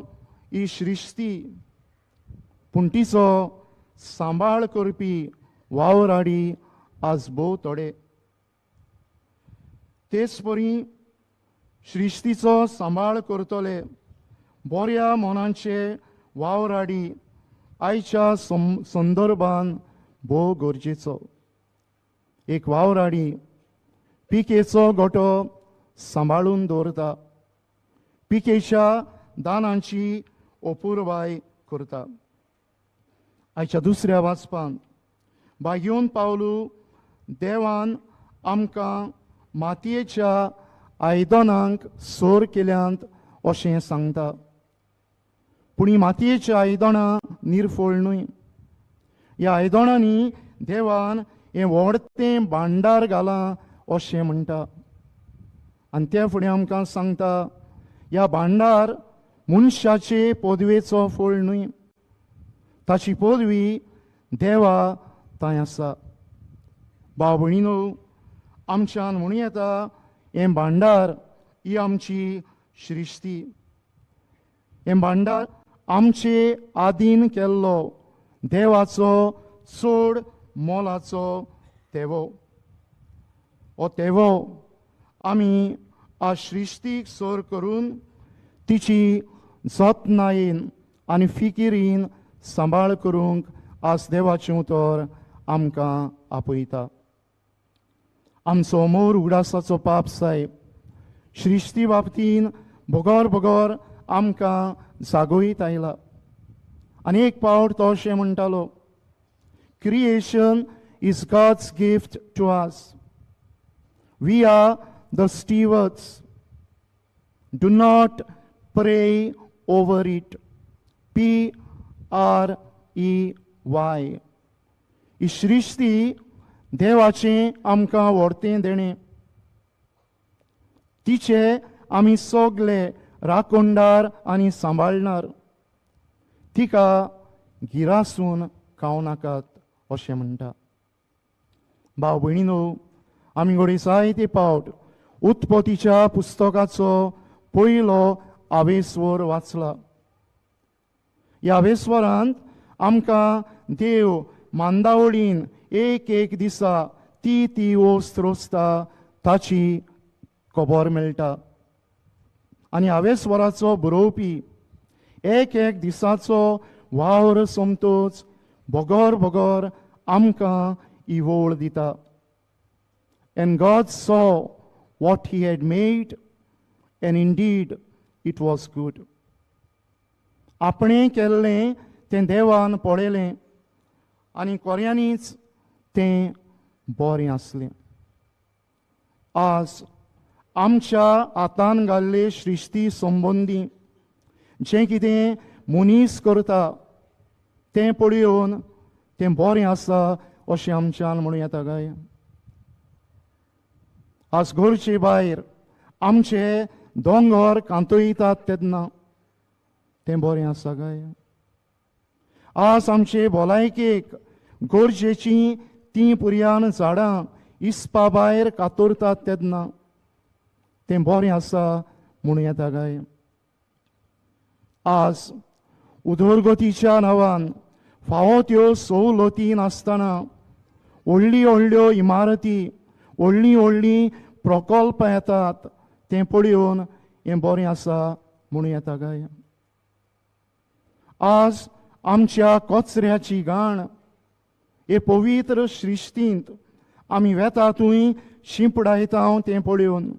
ही सृश्टी, पूण तिचो सांबाळ करपी वावराडी आज भोव थोडे. तेच परी सृश्टीचो सांबाळ करतले बऱ्या मनांचे वावराडी आयच्या संदर्भान भोव गरजेचो. एक वावराडी पिकेचो गोटो सांबाळून दवरता, पिकेच्या दानांची अपुरबाय करता. आयच्या दुसऱ्या वाचपान भाग्योन पावलू देवान आमकां मातयेच्या आयदनांक सोर केल्यांत अशें सांगता. पूण ही मातयेची आयदनां निर्फळ न्हय. ह्या आयदनांनी देवान हें व्हडतें भांडार घालां अशें म्हणटा आनी त्या फुडें आमकां सांगता ह्या भांडार मनशाचे पदवेचो फळ न्हय, ताची पदवी देवा थंय आसा. भाव भयणीनो, आमच्यान म्हणूं येता हें भांडार ही आमची सृश्टी, हें भांडार आमचे आदीन केल्लो देवाचो चड मोलाचो तेवो. हो तेवो आमी आज सृश्टीक सर करून तिची जतनायेन आनी फिकिरीन सांबाळ करूंक आज देवाचें उतर आमकां आपयता. आमचो मोर उगडासाचो पाप साहेब सृश्टी बाबतीन बगर बगर आमकां जागोयत आयला. आनी एक पावट तो अशें म्हणटालो, creation is God's gift to us, we are the stewards, do not pray over it. PREY. ही सृश्टी देवाचें आमकां व्हडतें देणें, तिचे आमी सगले राखणदार आनी सांबाळणार, तिका गिरासून खावं नाकात अशें म्हणटा. भाव भयणीनो, आमी घडये जायते पावट उत्पत्तीच्या पुस्तकाचो पयलो आवेस्वर वाचला. ह्या आवेस्वरांत आमकां देव मांदावळीन एक एक दिसा ती ती वस्त रोसता ताची खबर मेळटा. आनी आवेस्वराचो बरोवपी एक एक दिसाचो वावर सोमतोच बगर बगर आमकां ही वळ दिता. And God saw what he had made, and indeed it was good. आपणें केल्लें तें देवान पळयलें आनी कोऱ्यांनीच तें बरें आसलें. आज आमच्या हातान घाल्ले सृश्टी संबंदी जें कितें मनीस करता तें पळोवन तें बरें आसा अशें आमच्यान म्हणूं येता काय? आज घरचे भायर आमचे दोंगर कांतयतात तेन्ना तें बरें आसा काय? आज आमचे भलायकेक गरजेचीं तीं पुरयान झाडां इस्पा भायर कातरतात तेन्ना तें बरें आसा म्हणूं येता काय? आज उदरगतीच्या नांवान फावो त्यो सवलती नासतना व्हडली व्हडल्यो इमारती, व्हडलीं व्हडलीं प्रकल्पां येतात तें पळोवन हें बरें आसा म्हणूं येता काय? आज आमच्या कचऱ्याची घाण हे पवित्र सृश्टींत आमी वेता थंय शिंपडायता तें पळोवन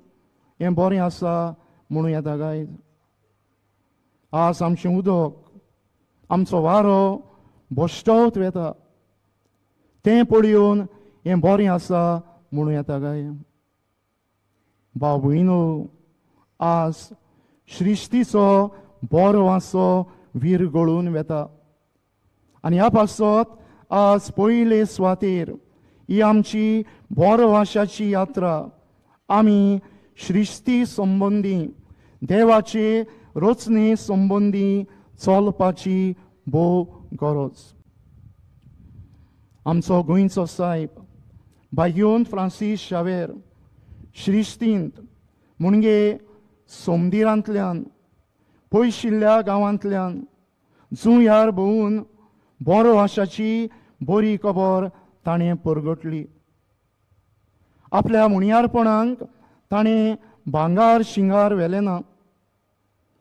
हें बरें आसा म्हणूं येता काय? आज आमचें उदक, आमचो वारो भश्टवत वेता तें पळोवन हें बरें आसा म्हणूं येता काय? भाव भयणो, आज सृश्टीचो बरो आसो विरगळून वेता आनी ह्या पासत आज पयले सुवातेर ही आमची बरो वाशाची यात्रा आमी सृश्टी संबंदी देवाचे रचने संबंदी चलपाची भोव गरज. आमचो गोंयचो सायब बायोन फ्रांसीस शावेर सृश्टींत म्हणजे सोमदिरांतल्यान पयशिल्ल्या गांवांतल्यान जुंयार भोंवून बरो आशाची बरी खबर ताणें परगटली. आपल्या मुणयारपणाक ताणें भांगार शिंगार व्हेलें ना,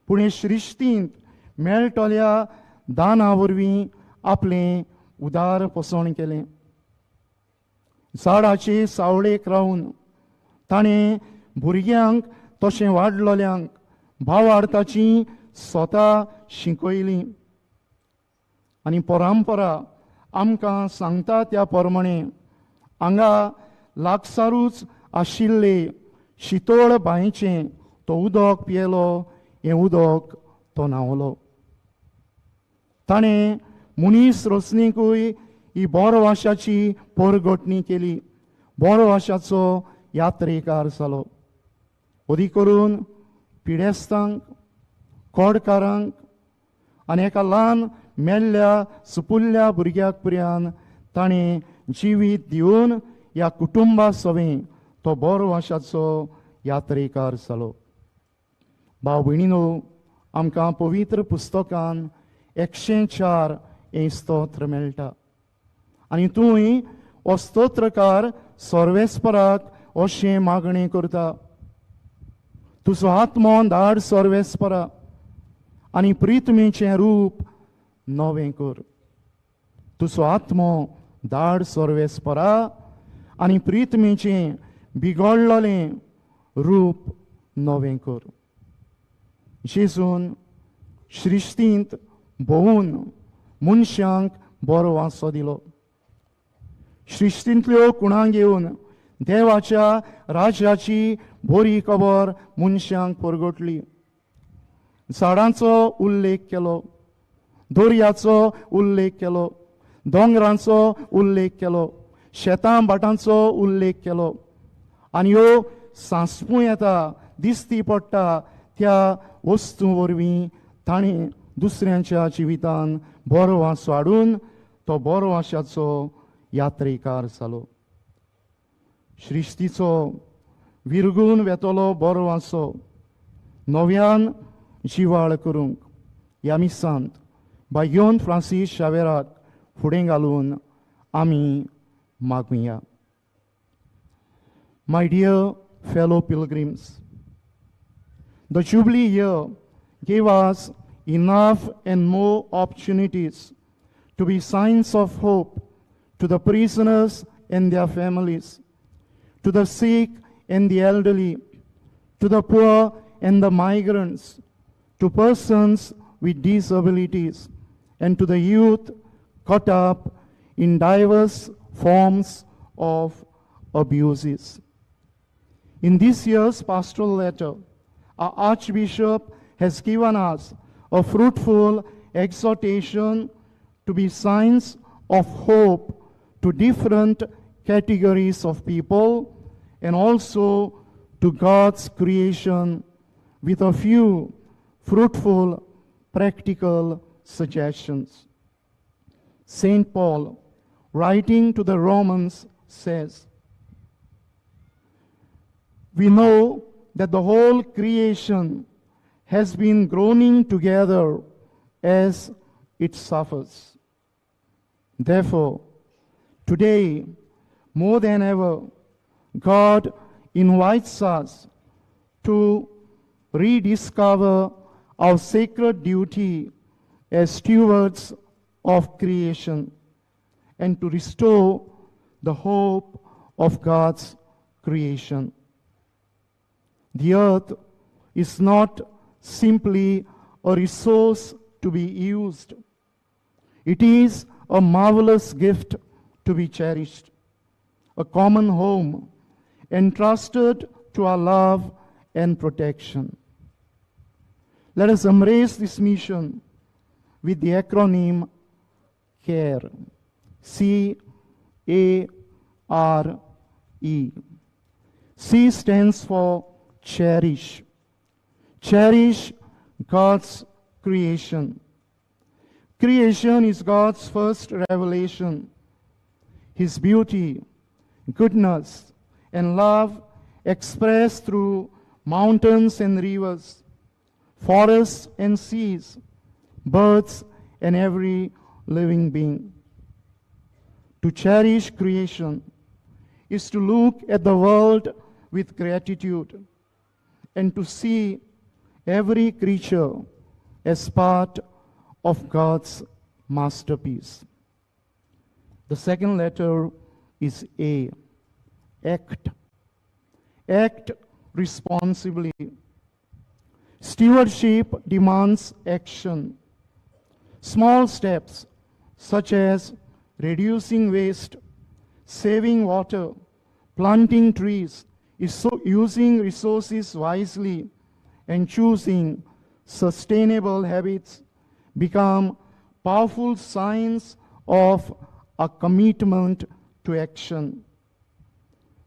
पूण हे सृश्टींत मेळटल्या दाना वरवीं आपलें उदार पोसण केलें. झाडाचे सावळेक रावन ताणें भुरग्यांक तशें वाडलोल्यांक भावार्थाची स्वता शिकयली आनी परंपरा आमकां सांगता त्या प्रमाणे हांगा लागसारूच आशिल्ले शितोळ बांयचें तो उदक पियेलो, हें उदक तो न्हांवलो. ताणें मनीस रचणेकूय ही बोरवाशाची परगटणी केली, बोरवाशाचो यात्रेकार जालो. अदीक करून पिडेस्तांक, कोडकारांक आनी एका ल्हान मेल्ल्या सुपुल्ल्या भुरग्याक पुर्यान ताणें जिवीत दिवन ह्या कुटुंबा सवें तो बोरवाशाचो यात्रेकार जालो. भाव भयणीनो, आमकां पवित्र पुस्तकान 104 हें स्तोत्र मेळटा आनी तूंय हो स्तोत्रकार सर्वेस्पराक अशें मागणें करता, तुजो आत्मो धाड सर्वेस्परा आनी प्रितमेचें रूप नवें कर. तुजो आत्मो धाड सर्वेस्परा आनी प्रितमेचें बिगडलेलें रूप नवें कर. जेजून सृश्टींत भोंवून मनशांक बरो वासो दिलो. सृश्टींतल्यो कुणां घेवन देवाच्या राज्याची बरी खबर मनशांक परगटली. झाडांचो उल्लेख केलो, दर्याचो उल्लेख केलो, दोंगरांचो उल्लेख केलो, शेतां भाटांचो उल्लेख केलो आनी ह्यो सांसपूं येता, दिसती पडटा त्या वस्तू वरवीं ताणें दुसऱ्यांच्या जिवितान बरो वासो हाडून तो बरो वाशाचो यात्रेकार जालो. सृश्टीचो विरगून वेतलो बरो वासो नव्यान जिवाळ करूंक ह्या मिसांत बायोन फ्रांसीस शावेराक फुडें घालून आमी मागुया. My dear fellow pilgrims, The Jubilee year gave us enough and more opportunities to be signs of hope to the prisoners and their families, to the sick and the elderly, to the poor and the migrants, to persons with disabilities, and to the youth caught up in diverse forms of abuses. In this year's pastoral letter, our Archbishop has given us a fruitful exhortation to be signs of hope to different categories of people and also to God's creation with a few fruitful, practical suggestions. St. Paul, writing to the Romans, says, "We know that the whole creation has been groaning together as it suffers. Therefore, today, more than ever, God invites us to rediscover our sacred duty as stewards of creation and to restore the hope of God's creation." The earth is not simply a resource to be used. It is a marvelous gift to be cherished, a common home entrusted to our love and protection. Let us embrace this mission with the acronym CARE, C-A-R-E. C stands for cherish. Cherish God's creation. Creation is God's first revelation. His beauty, goodness, and love expressed through mountains and rivers, forests and seas, birds and every living being. To cherish creation is to look at the world with gratitude and to see every creature as part of God's masterpiece. The second letter is A, act. Act responsibly. Stewardship demands action. Small steps such as reducing waste, saving water, planting trees, using resources wisely, and choosing sustainable habits become powerful signs of a commitment to action.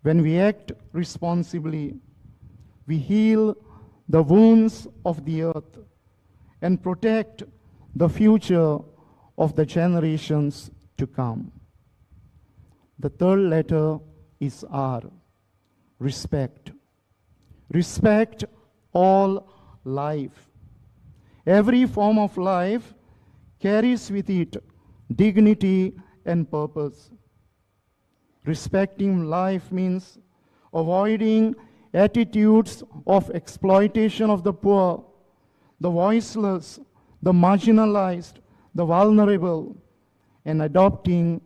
When we act responsibly, we heal the wounds of the earth and protect the future of the generations to come. The third letter is R, respect. Respect all life. Every form of life carries with it dignity and purpose. Respecting life means avoiding attitudes of exploitation of the poor, the voiceless, the marginalized, the vulnerable, and adopting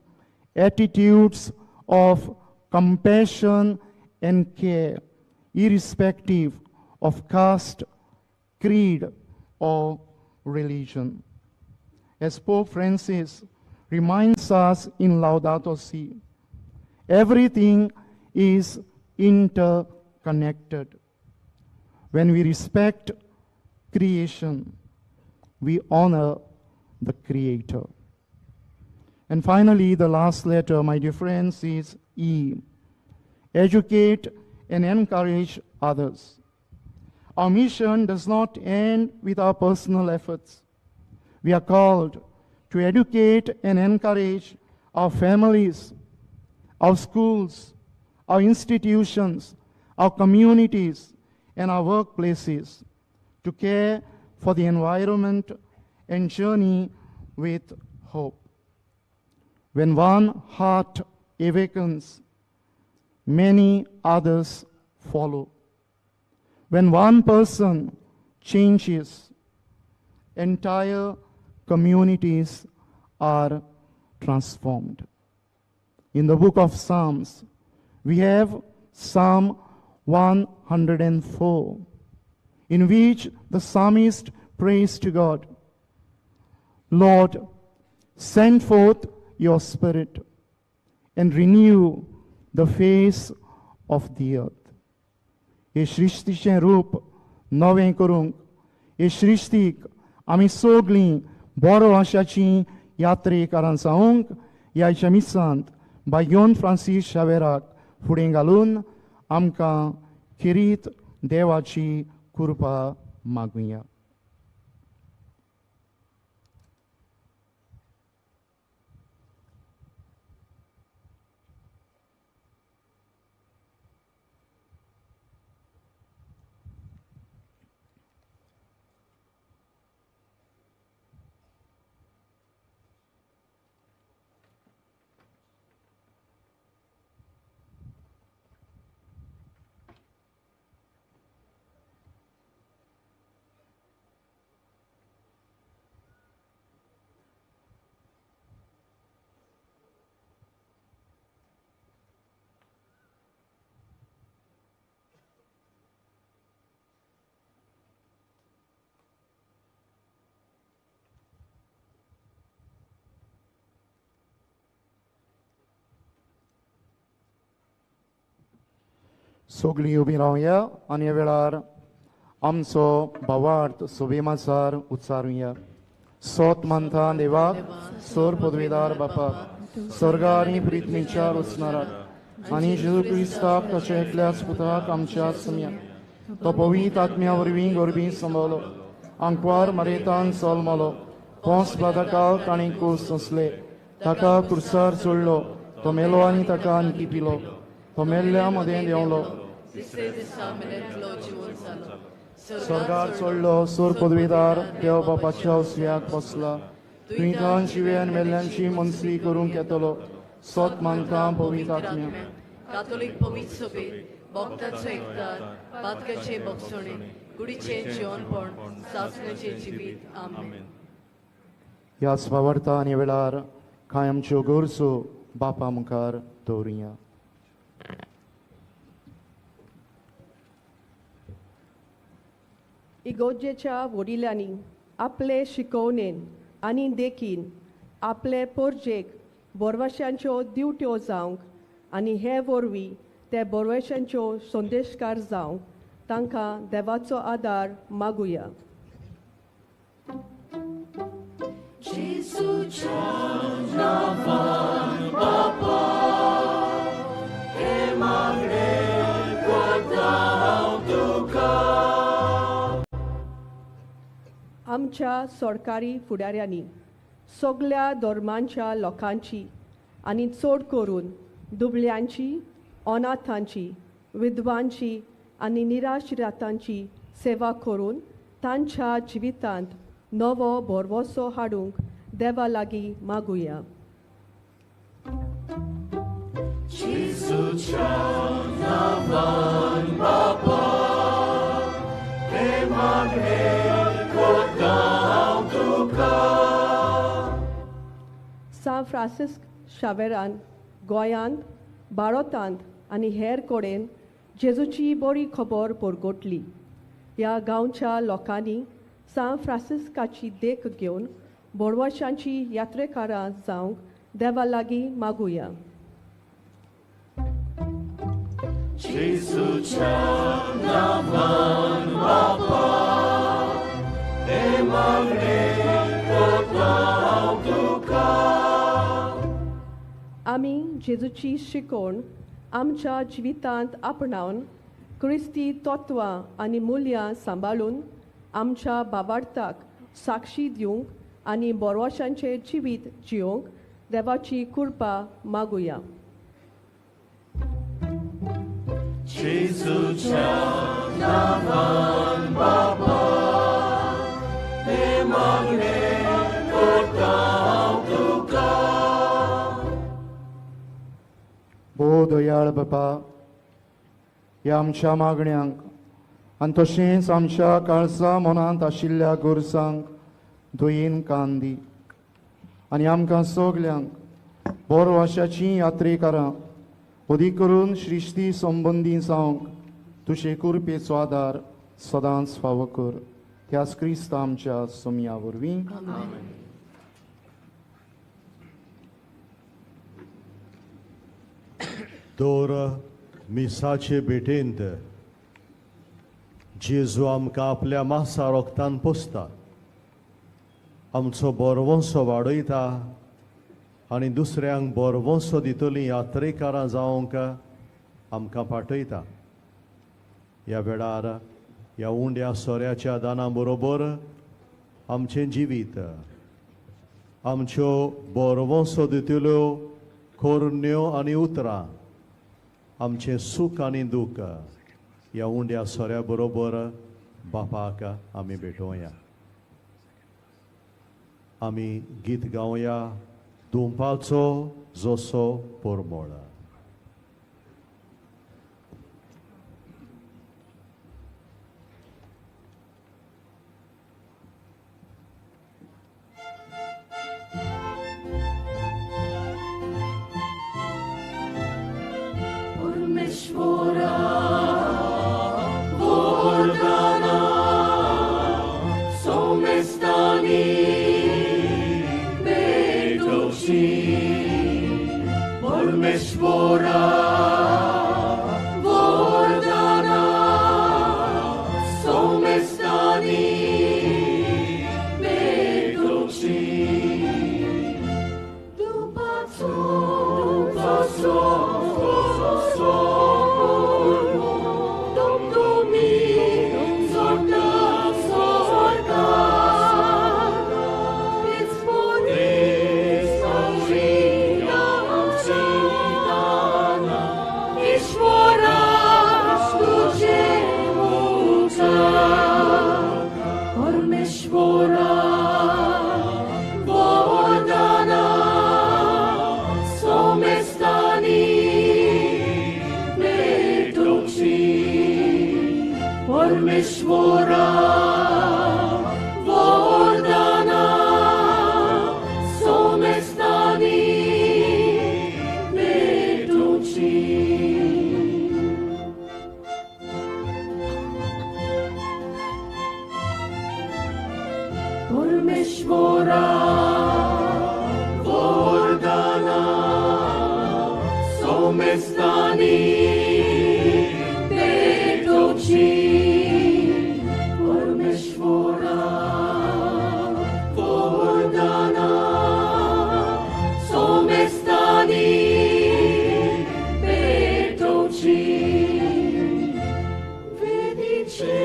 attitudes of compassion and care, irrespective of caste, creed, or religion. As Pope Francis reminds us in Laudato Si, everything is interconnected. When we respect creation, we honor the Creator. And finally, the last letter, my dear friends, is E. Educate and encourage others. Our mission does not end with our personal efforts. We are called to educate and encourage our families, our schools, our institutions, our communities, and our workplaces to care for the environment and journey with hope. When one heart awakens, many others follow. When one person changes, entire communities are transformed. In the book of Psalms, we have Psalm 104, in which the psalmist prays to God, Lord, send forth your spirit and renew the face of the earth. हे सृश्टीचें रूप नवें करूंक, हे सृश्टीक आमी सगळीं बरो आशाची यात्रेकारां जावंक ह्या मिसांत बायोन फ्रांसीस शावेराक फुडें घालून आमकां खेरीत देवाची कृपा मागुया. सगळीं उबी रावया आनी ह्या वेळार आमचो भावार्थ सोबेमासार उच्चारुया. सोत मानता देवाक, सोर पदवेदार बापाक, स्वर्गा आनी पृथ्वीच्या रचणाराक आनी जेजू क्रिस्ताक ताच्या एकल्याच पुताक आमच्या सम्याक, तो पवित्र आत्म्या वरवीं गोरबी संभवलो, आंकवार मरेतान जल्मलो, पोंस बादकाल ताणें कूस सोंसले, ताका कुर्सार चडलो, तो मेलो आनी ताका आणखी पिलो, तो मेल्ल्या मदें देंवलो, स्वर्गार चडलो, सोर पदवेदार देव बापाच्या उजव्याक बसला, तुवें थंय जिव्यान मेल्ल्यांची मनसरी करूंक येतलो. सोत मानता पवित्र आत्म्या, कातोलीक पवित्र सभेत, भक्ताचो एकतार, पातकाचे बक्षणे, कुडीचें जिवनपण, सासणाचें जिवीत. आमेन. ह्याच भावार्था आनी वेळार कांय आमच्यो गरजो बापा मुखार दवरुया. इगोजेच्या वडिलांनी आपले शिकवणेन आनी देखीन आपले पोरजेक बोरवाशांच्यो दिवट्यो जावंक आनी हे वरवीं ते बोरवाशांच्यो संदेशकार जावंक तांकां देवाचो आदार मागुया. आमच्या सरकारी फुडाऱ्यांनी सगळ्या धर्मांच्या लोकांची आनी चड करून दुबळ्यांची, अनाथांची, विधवांची आनी निराश्रितांची सेवा करून तांच्या जिवितांत नवो भरवसो हाडूंक देवा लागीं मागुया. सांत फ्रांसिस्क शावेरान गोंयांत, भारतांत आनी हेर कडेन जेजूची बरी खबर परगटली. ह्या गांवच्या लोकांनी सांत फ्रांसिस्काची देख घेवन बोडवाशांची यात्रेकारां जावंक देवा लागीं मागुया. आमी जेजूची शिकवण आमच्या जिवितांत आपणावन क्रिस्ती तत्वां आनी मुल्यां सांबाळून आमच्या बाबार्थाक साक्षी दिवंक आनी बोरवाशांचें जिवीत जियोंक देवाची कृपा मागुया. भोव दयाळ बापा, ह्या आमच्या मागण्यांक आनी तशेंच आमच्या काळजा मनांत आशिल्ल्या गरजांक दयेन कान दी आनी आमकां सगल्यांक बरो आशाचीं यात्रेकारां अदीक करून सृश्टी संबंदी जावंक तुजे कृपेचो आदार सदांच फावो कर. त्याच क्रिस्ता आमच्या सोमया वरवीं. तर मिसाचे भेटेंत जेजू आमकां आपल्या मासा रोगतान पोसता, आमचो बरवंसो वाडयता आनी दुसऱ्यांक बरवंसो दितलीं यात्रेकारां जावंक आमकां पाठयता. ह्या वेळार ह्या उंड्या सोऱ्याच्या दाना बरोबर आमचें जिवीत, आमच्यो बरवंसो दितल्यो कोरण्यो आनी उतरां, आमचें सूख आनी दूख ह्या उंड्या सोऱ्या बरोबर बापाक आमी भेटोवया. आमी गीत गावया दुंपाचो जसो परमळ. परमेश्वरा वरदाना सोमेस्तानी भेटोवची. परमेश्वरा वरदाना सोमेस्तानी भेटोवची. दुपाचो दुपाचो परमेश्वरा वरदाना सोमेस्तानी भेटोवची. परमेश्वरा वरदाना सोमेस्तानी भेटोवची. परमेश्वरा वरदाना सोमेस्तानी भेटोवची. वेदीचे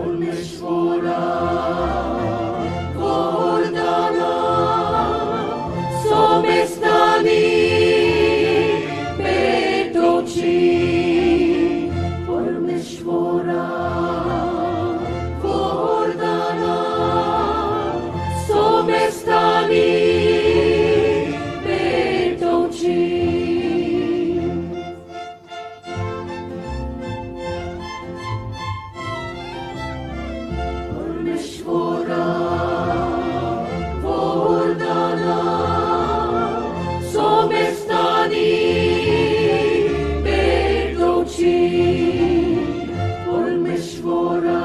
परमेश्वरा वरदाना सोमेस्तानी भेटोवची. परमेश्वरा वरदाना सोमेस्तानी भेटोवची. परमेश्वरा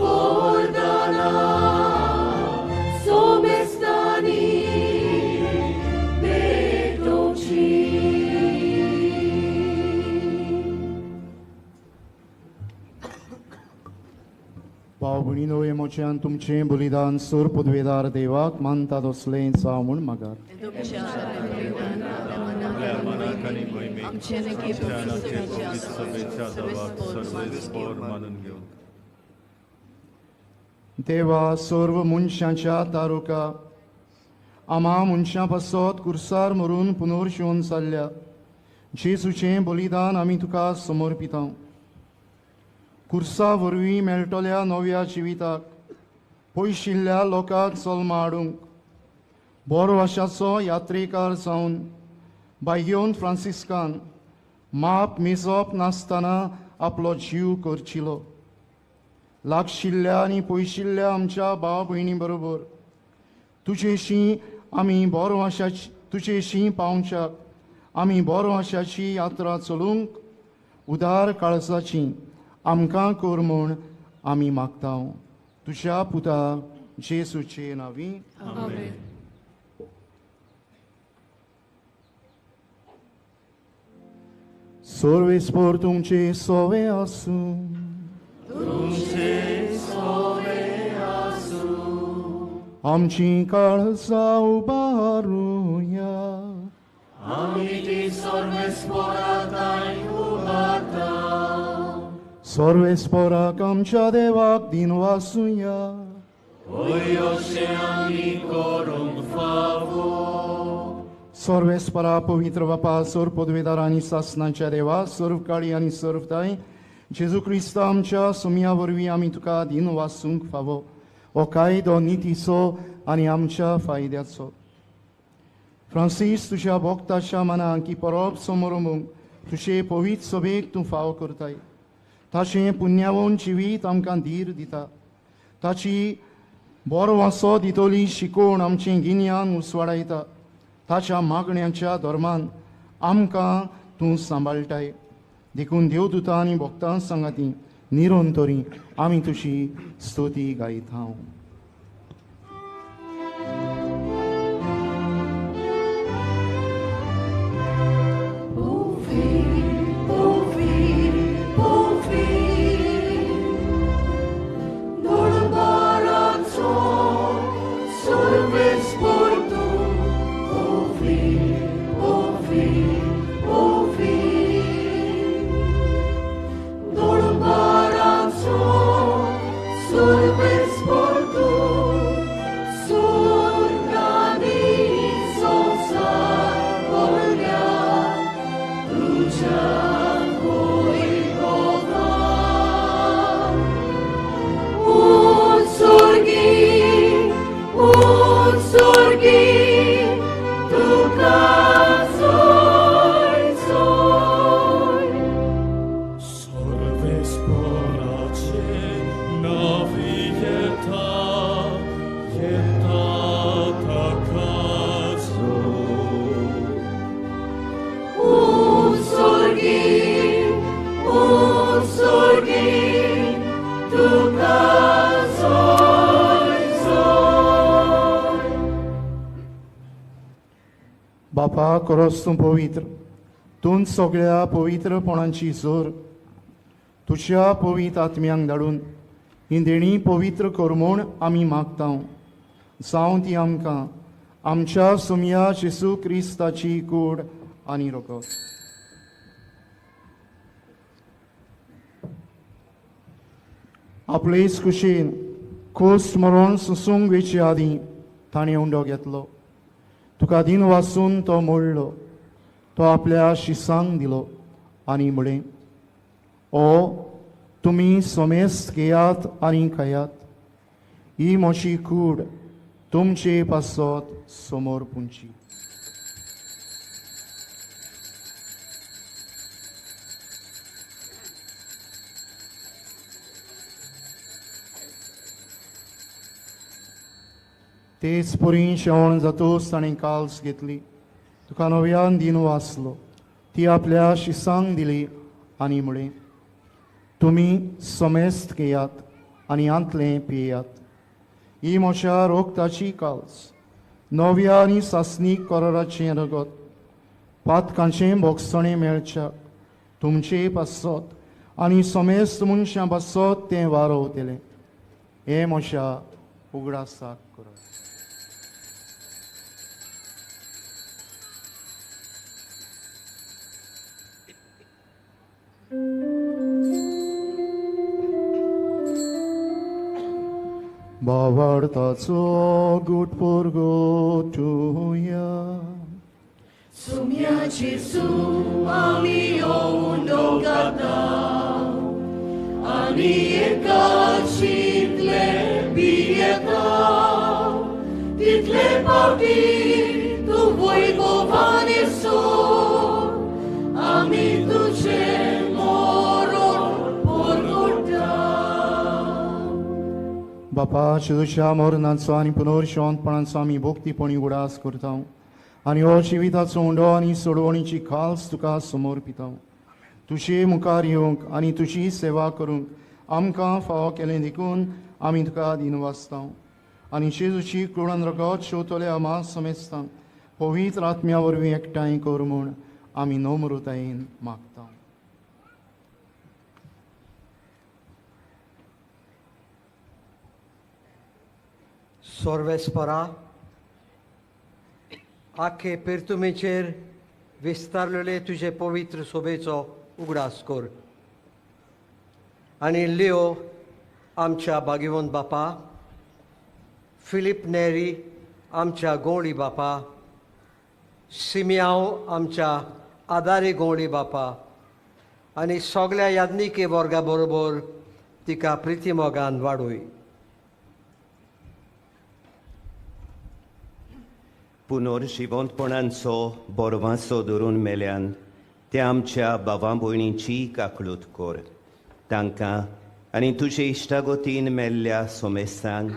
वरदाना सोमेस्तानी भेटोवची. भाव भयणीनो, हें म्हजें तुमचें बलिदान सोर पदवेदार देवाक मानता तसलें जावं म्हूण मागात. देवा सर्व मनशांच्या तारुका आमा मनशां पासत कुर्सार मरून पुनर्शिवन जाल्ल्या जेजूचें बलिदान आमी तुका समर्पिता. कुर्सा वरवीं मेळटल्या नव्या जिविताक पयशिल्ल्या लोकांक जल्मा हाडूंक बरो आशाचो यात्रेकार जावन बायगेवन फ्रांसिस्कान माप मेजप नासतना आपलो जीव करचिलो. लागशिल्ल्या आनी पयशिल्ल्या आमच्या भाव भयणी बरोबर तुजेशी आमी बरो आशाची तुजेशी पावच्याक आमी बरो आशाची यात्रा चलूंक उदार काळजाची आमकां कर म्हूण आमी मागता. तुज्या पुता जेजूचे नांवी आमेन. सर्वेस्पर तुमचे सोवे आसूं. तुमचे सोवे आसूं. आमची काळजां उबारुया. आमी ती सर्वेस्परा थांय उबारता. सर्वेस्पराक आमच्या देवाक दिनवासुया. वय अशें आमी करूंक फावो. सर्वेस्परा पवित्र बापा, सर्व पदवेदार आनी सासनाच्या देवा, सर्व काळी आनी सर्व ताय जेजू क्रिस्त आमच्या सुमया वरवीं आमी तुका दिनवासूंक फावो. हो कायदो नितीचो आनी आमच्या फायद्याचो. फ्रांसीस तुज्या भोक्ताच्या मनाक ही परब समोरमूंक तुजे पवित्र सभेक तूं फावो करताय. ताचें पुण्यावन जिवीत आमकां धीर दिता. ताची बरो वासो दितली शिकोवण आमचें गिन्यान उसवाडायता. ताच्या मागण्यांच्या धर्मान आमकां तूं सांबाळटाय. देखून देवदूतां आनी भक्तां सांगाती निरंतरी आमी तुजी स्तुती गायता. बापा खरोच तूं पवित्र, तूं सगळ्या पवित्रपणाची जोर. तुज्या पवित्र आत्म्यांक धाडून ही देणी पवित्र कर म्हूण आमी मागता. जावं ती आमकां आमच्या सुमया जेजू क्रिस्ताची कूड आनी रगत. आपलेच कुशीन खोस मरण सुसूंक वेचे आदीं ताणें उंडो घेतलो. तुका दिन वासून तो मोडलो. तो आपल्या शिसांक दिलो आनी म्हळें, ओ तुमी समेस्त घेयात आनी खायात. ही म्हजी कूड तुमचे पासत समोर पुंची. तेच परी शेवण जातोच ताणें काल्स घेतली. तुका नव्यान दिन वाचलो. ती आपल्या शिसांक दिली आनी म्हळें, तुमी समेस्त घेयात आनी हांतलें पियात. ही म्हज्या रोगताची काल्स, नव्या आनी सासणीक कराराचें रगत, पातकांचें भोगसणें मेळच्या तुमचे पासत आनी समेस्त मनशां पासत तें वारोवतलें. हें म्हज्या उगडासाक करात. भावार्थाचो गुट परगटुया. Sumia Jesu ami ondogata ani ekachitle bieta title pauti tu voivovane so ami tuche moron porgota. बापा जेजूच्या मरणाचो आनी पुनर्जिवंतपणाचो आमी भक्तीपणी उगडास करता आनी हो जिविताचो उंडो आनी सोडवणीची खास तुका समर्पिता. तुजे मुखार येवंक आनी तुजी सेवा करूंक आमकां फावो केलें देखून आमी तुका दिनवासता आनी जेजूची कुळान रगत शेवतल्या आमा समेस्तांक पवित्र आत्म्या वरवीं एकठांय कर म्हूण आमी नम्रतायेन मागता. सोर्वेस्परा आखे पिर्तुमेचेर विस्तारलेले तुजे पवित्र सोबेचो उगडास कर आनी लिओ आमच्या भाग्यवंत बापा, फिलीप नेरी आमच्या गोंवळी बापा, सिमियांव आमच्या आदारी गोंवळी बापा आनी सगल्या याज्ञिके वर्गा बरोबर तिका प्रितीमोगान वाडोय. पुनर्जिवंतपणांचो बोरवांसो धरून मेल्यान ते आमच्या भावा भयणींची काकळूत कर. तांकां आनी तुजे इश्टागतीन मेल्ल्या सोमेस्तांक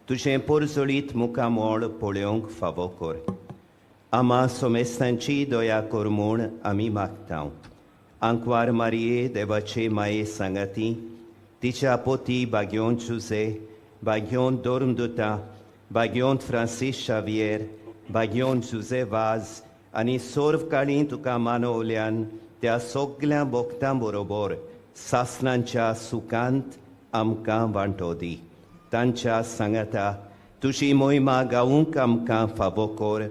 तुजें पोरजळीत मुखामोळ पळोवंक फावो कर. आमा सोमेस्तांची दया कर म्हूण आमी मागता. आंकवार मारये देवाचे माये सांगाती तिच्या पोती बाग्योन जुजे, बाग्योन धर्मदुता, बाग्योन फ्रांसीस शावियर, बाग्योन जुजे वाज आनी सर्व काळी तुका मानवल्यान त्या सगल्या भक्तां बरोबर सासणांच्या सुखांत आमकां वांटो दी. तांच्या सांगाता तुजी मोहिमा गावूंक आमकां फावो कर.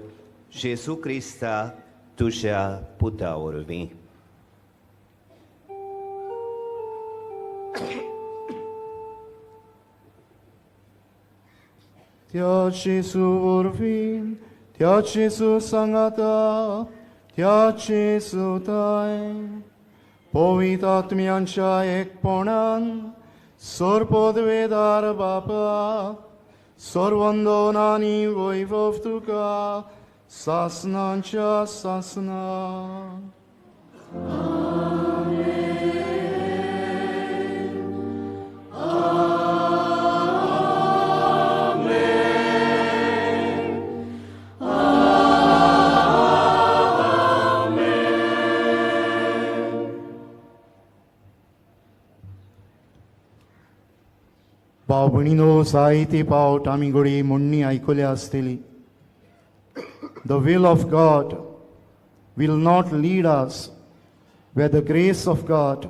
जेजू क्रिस्ता तुज्या पुता वरवीं. त्या जेजू वरवीं, त्या जेजू सांगाता, त्या जेजू ताय पवित्र आत्म्यांच्या एकपणान सर्वपदवेदार बापा सर्वंदन आनी वैभव तुका सासनांच्या सासना. भाव भयणीनो, जायते पावट आमी घडये म्हणणी आयकल्या आसतली, The will of God will not lead us where the grace of God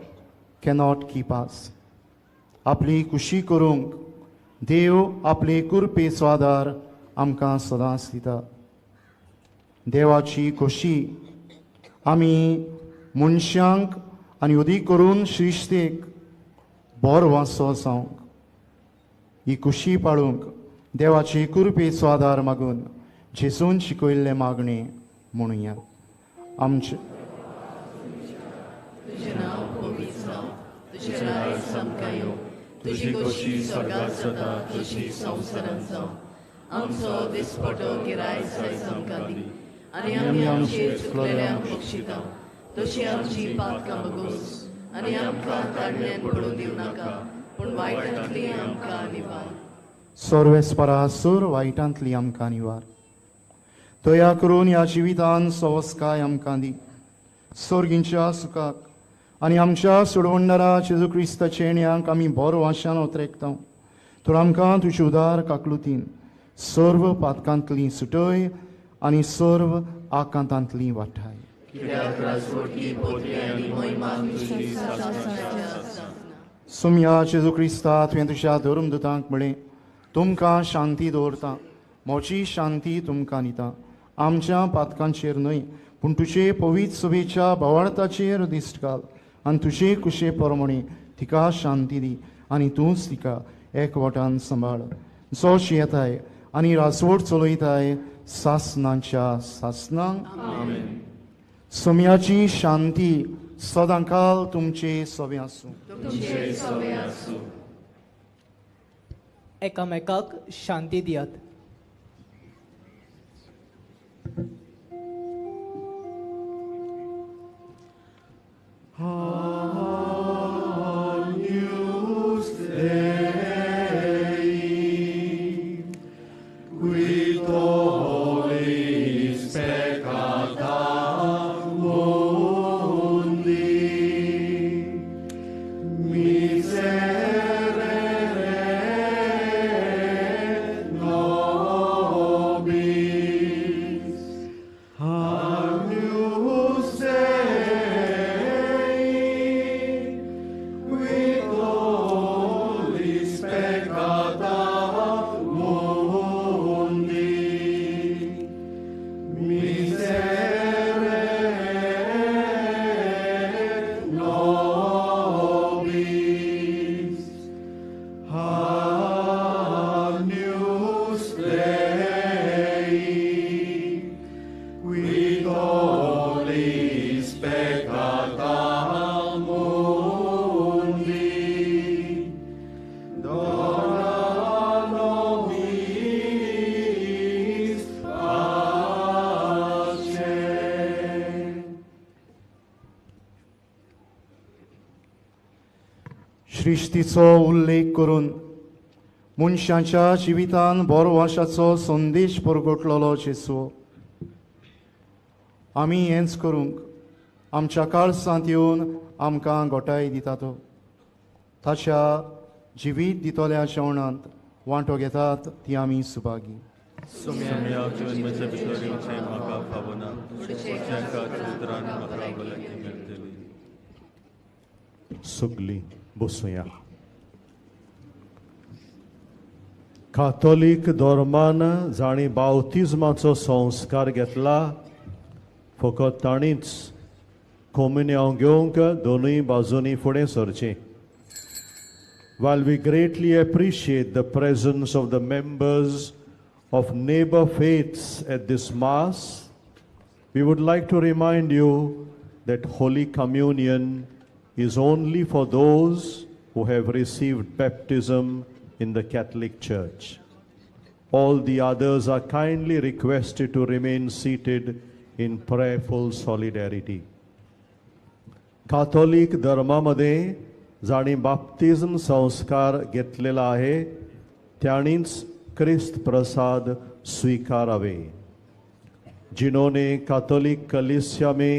cannot keep us. आपली खुशी करूंक देव आपले कृपेचो आदार आमकां सदांच दिता. देवाची खोशी आमी मनशांक आनी अदीक करून सृश्टीक बरो वांसो जावंक ही खुशी पाळूंक देवाची कृपेचो आदार मागून जेजून शिकयल्लें मागणें म्हणुया. आमचे तुजें नांव पवित्र जावं, तुजें राज आमकां येवं, तुजी खोशी स्वर्गांत जाता तशी संवसारांत जावं. आमचो दिसपटो गिरायक आयज आमकां दी आनी आमी आमचे चुकलेल्यांक बक्षिता तशी आमची पातकां बगोस आनी आमकां ताडण्यान पडूं दिवं नाका, पूण वायटांतली आमकां निवार. सर्वेस्परा सूर वायटांतली आमकां निवार. दया करून ह्या जिवितान सवस्काय आमकां दी. सर्गींच्या सुखाक आनी आमच्या सोडवणदारा जेजू क्रिस्ताचे येण्याक आमी बरो आशान ओतरेकता. तर आमकां तुजे उदार काकलुतीन सर्व पातकांतली सुटय आनी सर्व आकांतांतली वाठाय. सुमया जेजू क्रिस्ता, तुवें तुज्या धर्मदुतांक म्हळें, तुमकां शांती दवरता, म्हजी शांती तुमकां दिता. आमच्या पातकांचेर न्हय पूण तुजे पवित्र सभेच्या भावार्थाचेर दिश्ट घाल आनी तुजे कुशे प्रमाणे तिका शांती दी आनी तूंच तिका एकवटान सांबाळ. जो जियेताय आनी राजवट चलयताय सासनांच्या सासनांक. सोम्याची शांती सदांकाल तुमचे सोबे आसूं. एकामेकाक शांती दियात. Agnus Dei, qui tollis peccata mundi, miserere nobis. Agnus Dei, qui tollis peccata mundi, miserere nobis. Agnus Dei, qui tollis peccata mundi, dona nobis pace. सृश्टीचो उल्लेख करून मनशाच्या जिवितान बरवाशाचो संदेश परगटलेलो जेजू, आमी हेंच करूंक आमच्या काळसांत येवन आमकां गोटाय दिता. तो ताच्या जिवीत दितल्या जेवणांत वांटो घेतात ती आमी सुभागी. सोम्या जीवन म्हज्या भितर येवचें म्हाका फावना, तुज्या एकाच उतरान म्हाका भलायकी मेळटली. सगलीं बसुया. कातोलीक धर्मान जांणी बावतिज्माचो संस्कार घेतला फकत तांणीच कोमुन्यांव घेवंक दोनूय बाजूंनी फुडें सरचें. While we greatly appreciate the presence of the members of neighbor faiths at this Mass, we would like to remind you that Holy Communion is only for those who have received baptism in the Catholic Church. All the others are kindly requested to remain seated in prayerful solidarity. Catholic धर्मामध्ये जांणी बाप्तिज्म संस्कार घेतलेला आहे त्यांनीच क्रिस्त प्रसाद स्वीकारावे. जिन्होंने Catholic कलीसिया में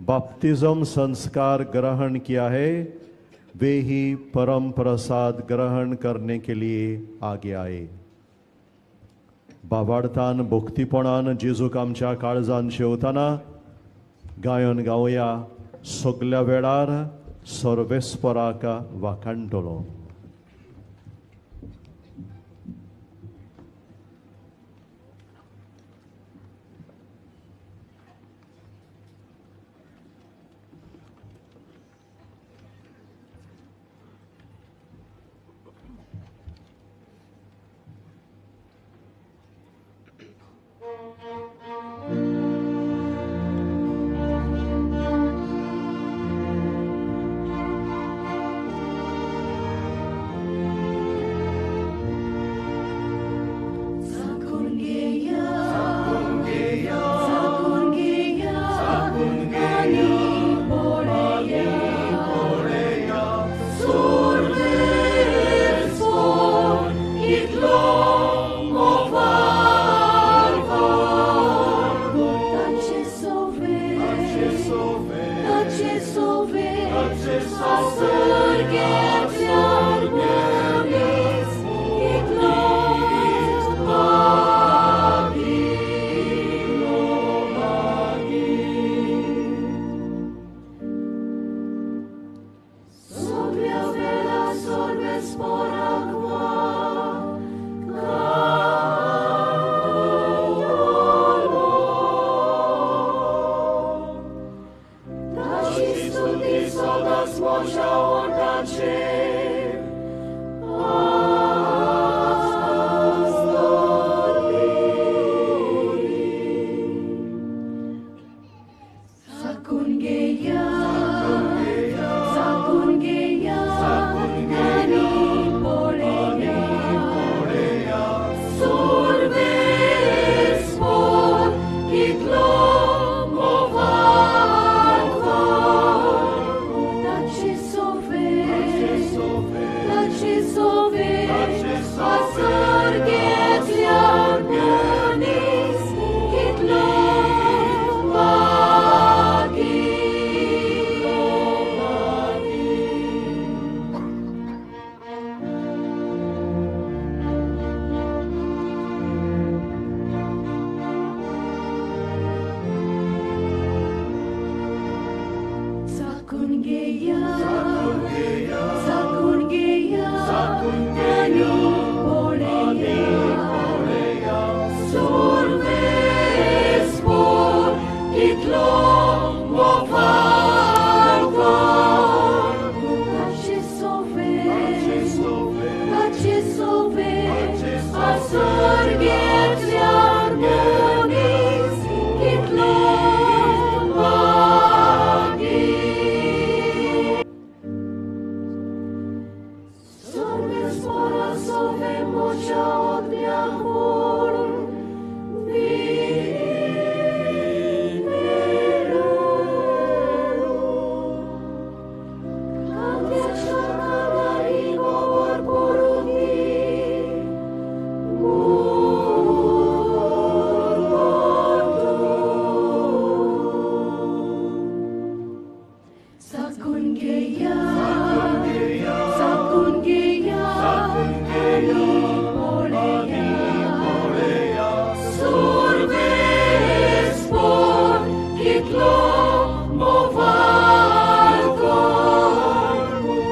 बाप्तिज्म संस्कार ग्रहण किया है वे ही परम प्रसाद ग्रहण करने के लिए आगे आए. बाबार्थान भक्तीपणान जेजूक आमच्या काळजान शेवतना गायन गावया सगल्या वेळार सर्वेस्पराक वाखाणटलो. Moja ordace. साकून घेया, साकून घेया आनी पळया, सुरवेस पोर कितलो मोवाळ कोण. ताचे सोवे, ताचे सोवे आसर घेतल्यार मनीस कितलो मागीर. सुरवेस पोरा सोवे म्हज्या ओतल्या व्हरून साकून घेया, साकून घेया आनी पळया, सुरवेस पोर कितलो मोवाळ कोण.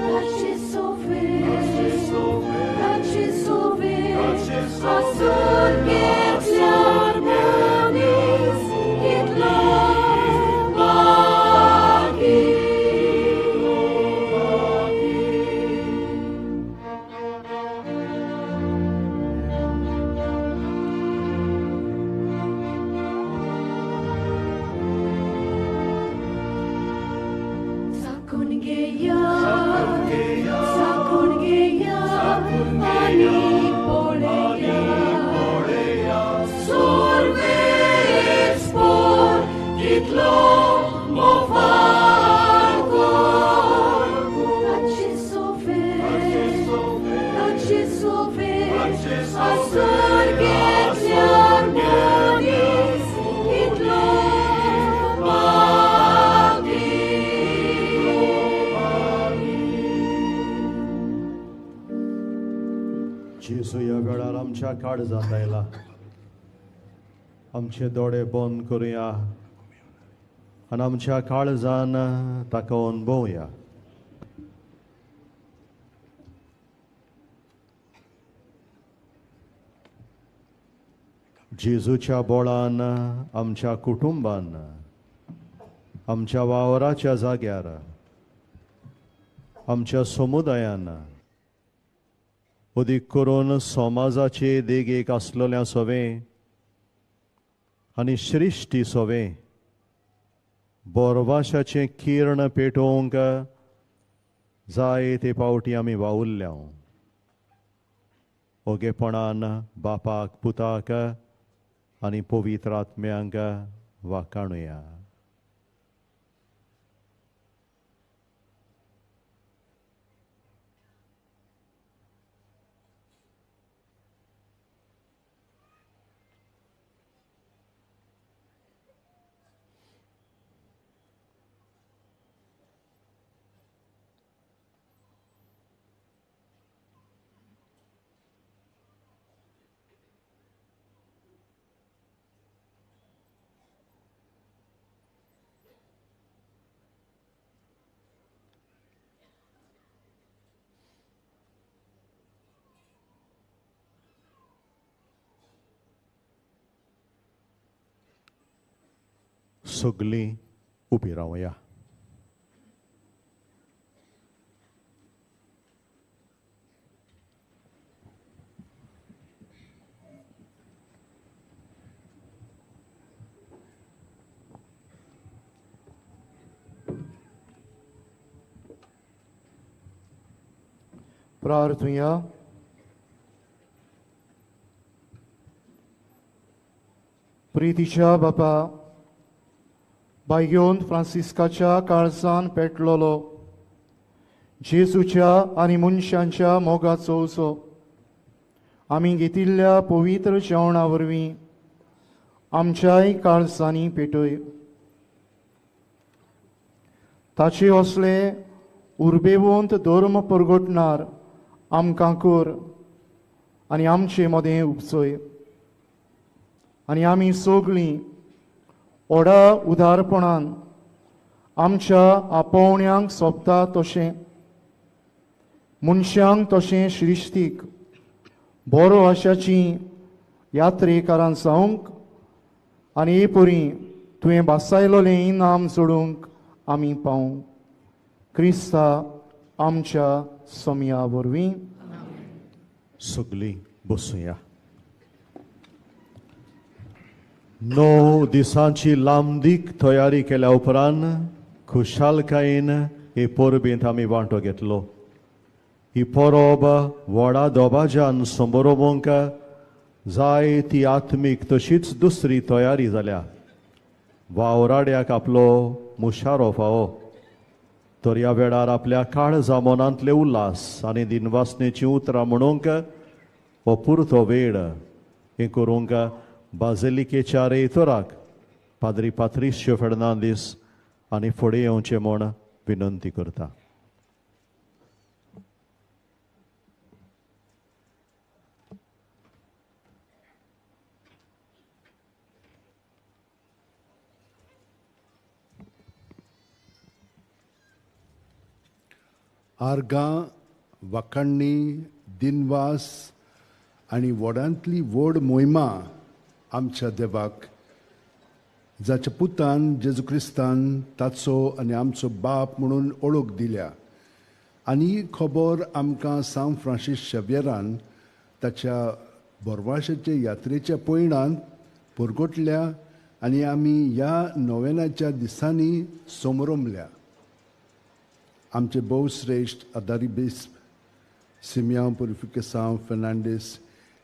ताचे सोवे, ताचे सोवे आसर घेतल्यार मनीस कितलो मागीर. साकून घेया, साकून घेया आनी पळया, सुरवेस पोर कितलो मोवाळ कोण. ताचे सोवे, ताचे सोवे आसर घेतल्यार मनीस कितलो मागीर. जेजू ह्या वेळार आमच्या काळजांत आयला. आमचे दोळे बंद करुया आनी आमच्या काळजान ताका अणभवया. जेजूच्या बोळान आमच्या कुटुंबान, आमच्या वावराच्या जाग्यार, आमच्या समुदायान, अदीक करून समाजाचे देगेक आसलेल्या सवें आनी सृश्टी सवें बोरवाशाचें किर्ण पेटोवंक जाय ते पावटी आमी वावुरल्या. ओगेपणान बापाक, पुताक आनी पवित्र आत्म्यांक वाकाणुया. सगलीं उबी रावया. प्रार्थुया. प्रितीच्या बापा, बायगेवन फ्रांसिस्काच्या काळजान पेटलोलो जेजूच्या आनी मनशांच्या मोगाचो उसो आमी घेतिल्ल्या पवित्र जेवणा वरवीं आमच्याय काळजांनी पेटय. ताचे असले उर्बेवंत धर्म परगटणार आमकां कर आनी आमचे मदें उपसय आनी आमी सगळीं ओडा उदारपणान आमच्या आपोवण्यांक सोबता तशें मनशांक तशें श्रिश्टीक बरो आशाची यात्रेकारां जावंक आनी हे परी तुवें भासायलोलें इनाम जोडूंक आमी पावूं. क्रिस्ता आमच्या सोमया वरवीं. सगलीं बसुया. 9 दिसांची लांबदीक तयारी केल्या उपरांत खुशालकायेन हे परबेंत आमी वांटो घेतलो. ही परब व्हडा दबाज्यान समरोवंक जाय ती आत्मीक तशीच दुसरी तयारी जाल्या. वावराड्याक आपलो मुशारो फावो तर ह्या वेळार आपल्या काळजा मनांतले उल्हास आनी दिनवासनेचीं उतरां म्हणूंक हो पुरतो वेळ हें करूंक बाजिलिकेच्या रेयतोराक पाद्री पात्रिश्यो फेर्नांदीस आनी फुडें येवचें म्हूण विनंती करता. आर्गां, वाखाणणी, दिनवास आनी व्हडांतली व्हड मोहिमा आमच्या देवाक, जाच्या पुतान जेजू क्रिस्तान ताचो आनी आमचो बाप म्हणून ओळख दिल्या. आनी ही खबर आमकां सांत फ्रांसीस शेव्यरान ताच्या बोरवाशाचे यात्रेच्या पयणांत परगटल्या आनी आमी ह्या नोवेनाच्या दिसांनी समरमल्या. आमचे भोवश्रेश्ठ आदारी बिस्प सिमियांव पुरिफिकेसांव फेर्नांडीस,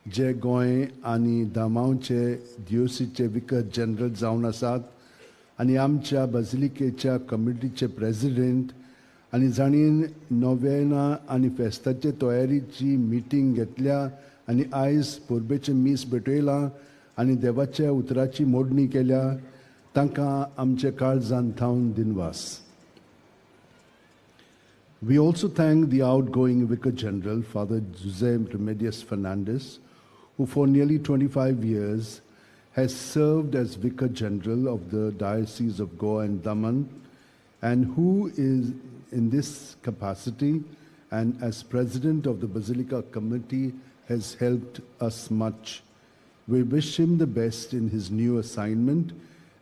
जे गोंय आनी दामांवचे दियोसीचे विकर जनरल जावन आसात आनी आमच्या बाजिलिकेच्या कमिटीचे प्रेजिडेंट आनी जाणीन नोवेना आनी फेस्ताचे तयारीची मिटींग घेतल्या आनी आयज परबेचें मीस भेटयलां आनी देवाच्या उतराची मोडणी केल्या, तांकां आमचे काळजान थावन दिनवास. We also thank the outgoing Vicar General, Father Jose Remedios Fernandez, who for nearly 25 years has served as Vicar General of the Diocese of Goa and Daman, and who is in this capacity and as President of the Basilica Committee has helped us much. We wish him the best in his new assignment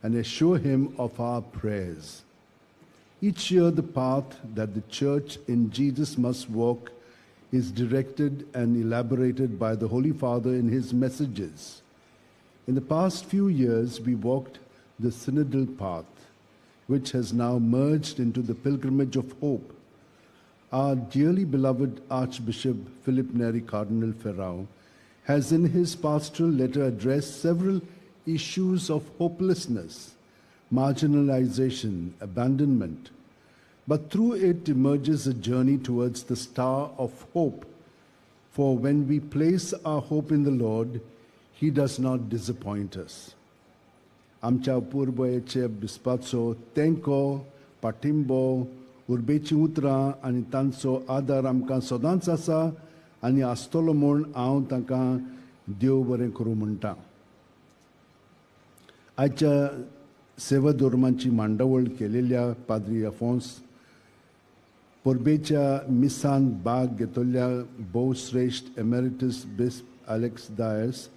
and assure him of our prayers. Each year, the path that the Church in Jesus must walk is directed and elaborated by the Holy Father in his messages. In the past few years, we walked the synodal path, which has now merged into the pilgrimage of hope. Our dearly beloved Archbishop Philip Neri Cardinal Ferrao has in his pastoral letter addressed several issues of hopelessness, marginalization, abandonment. But through it emerges a journey towards the star of hope. For when we place our hope in the Lord, He does not disappoint us. आमच्या पुर्वयाचे बिस्पाचो तेंको, पाठिंबो, उर्बेचीं उतरां आनी तांचो आदार आमकां सदांच आसा आनी आसतलो म्हूण हांव तांकां देव बरें करूं म्हणटा. आयच्या सेवा धर्माची मांडावळ केलेल्या पाद्री अफोन्स, परबेच्या मिसान बाग घेतल्या भोवश्रेश्ठ एमेरिटस बिस्प अलेक्स डायस,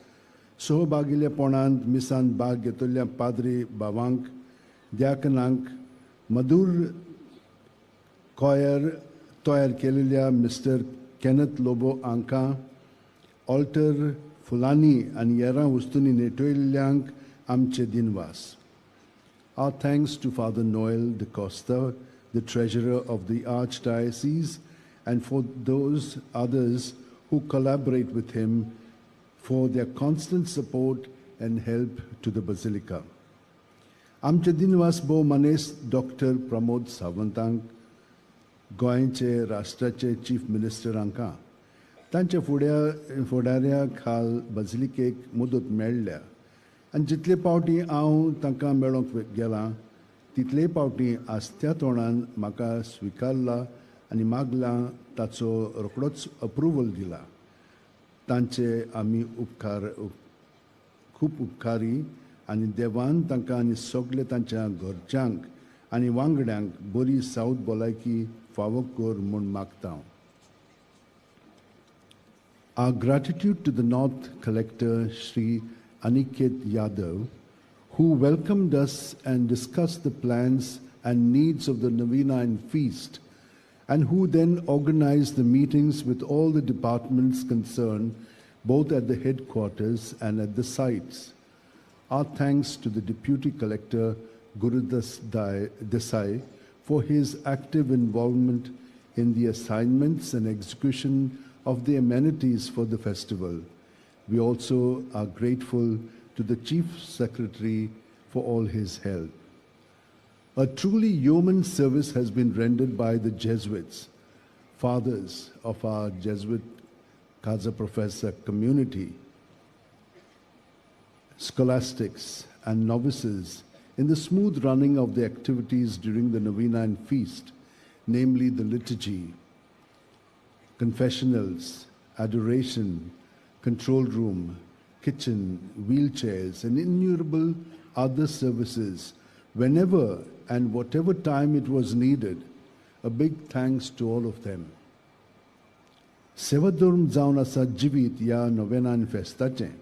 सहभागिलेपणांत मिसान बाग घेतल्या पाद्री भावांक, द्याकनांक, मधूर कॉयर तयार केलेल्या मिस्टर केनथ लोबो हांकां, ऑल्टर फुलांनी आनी हेरां वस्तूंनी नेटयल्ल्यांक आमचे दिनवास. Our thanks to Father Noel de Costa, the treasurer of the Archdiocese, and for those others who collaborate with him for their constant support and help to the Basilica. आमचे दिनवास भोव मानेस doctor Pramod सावंतांक, गोंयचे राष्ट्राचे चीफ मिनिस्टर हांकां तांच्या फुडाऱ्या खाल बाजिलिकेक मदत मेळ्ळ्या आनी जितले पावटी हांव तांकां मेळोंक गेलां तितले पावटी आस्त्या तोंडान म्हाका स्विकारला आनी मागलां ताचो रोखडोच अप्रुवल दिला. तांचे आमी उपकार खूब उपकारी आनी देवान तांकां आनी सगळे तांच्या घरच्यांक आनी वांगड्यांक बरी सावथ भलायकी फावो कर म्हूण मागता. Our gratitude to the North Collector, Shri Aniket Yadav, who welcomed us and discussed the plans and needs of the Novena and Feast, and who then organized the meetings with all the departments concerned, both at the headquarters and at the sites. Our thanks to the Deputy Collector, Gurudas Desai, for his active involvement in the assignments and execution of the amenities for the festival. We also are grateful to the Chief Secretary for all his help. A truly human service has been rendered by the Jesuits, fathers of our Jesuit Casa Professor community, scholastics and novices in the smooth running of the activities during the Novena and Feast, namely the liturgy, confessionals, adoration, control room, kitchen, wheelchairs, and innumerable other services, whenever and whatever time it was needed. A big thanks to all of them. सेवाधर्म जावन आसा जिवीत ह्या novena आनी फेस्ताचें.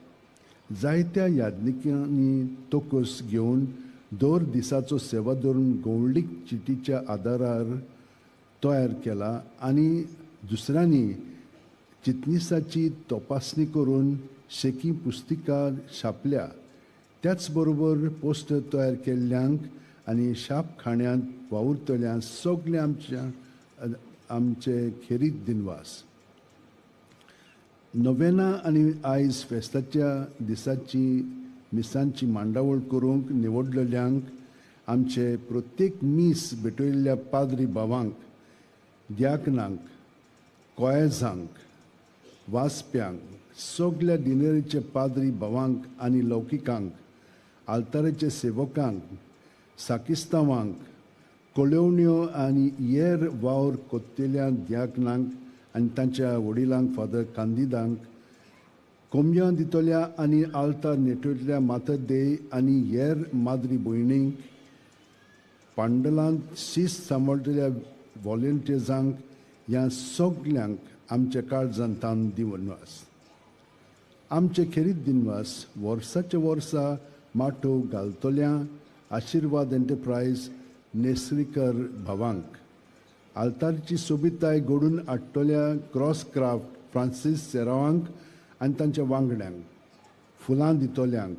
जायत्या याज्ञिकांनी तोकस घेवन दर दिसाचो सेवाधर्म गवळीक चिटीच्या आदारार तयार केला आनी दुसऱ्यांनी चितनिसाची तपासणी करून शेकी पुस्तिका छापल्या. त्याच बरोबर पोस्टर तयार केल्ल्यांक आनी शाप खाण्यांत वावुरतल्यांक सगळे आमचे खेरीत दिनवास. नोवेना आनी आयज फेस्ताच्या दिसाची मिसांची मांडावळ करूंक निवडलेल्यांक, आमचे प्रत्येक मीस भेटयल्ल्या पाद्री भावांक, द्याकनांक, कोयजांक, वाचप्यांक, सगल्या डिनरीचे पाद्री भावांक आनी लौकिकांक, आल्ताराचे सेवकांक, साकिस्तावांक, कळोवण्यो आनी हेर वावर कोत्तेल्या द्याकनांक आनी तांच्या वडिलांक फादर कांदिदांक, कोमयां दितल्या आनी आल्तार नेटयतल्या मातर देय आनी हेर माद्री भयणींक, पांडलांत शिस्त सांबाळटल्या व्हॉलंटियर्सांक, ह्या सगल्यांक आमच्या काळजान तान दिनवास. आमचे खेरीत दिनवास वर्साच्या वर्सा माटोव घालतल्या आशिर्वाद एंटरप्रायज नेसरीकर भावांक, आल्तारची सोबिताय घडून हाडटल्या क्रॉस क्राफ्ट फ्रांसीस सेरावांक आनी तांच्या वांगड्यांक, फुलां दितल्यांक,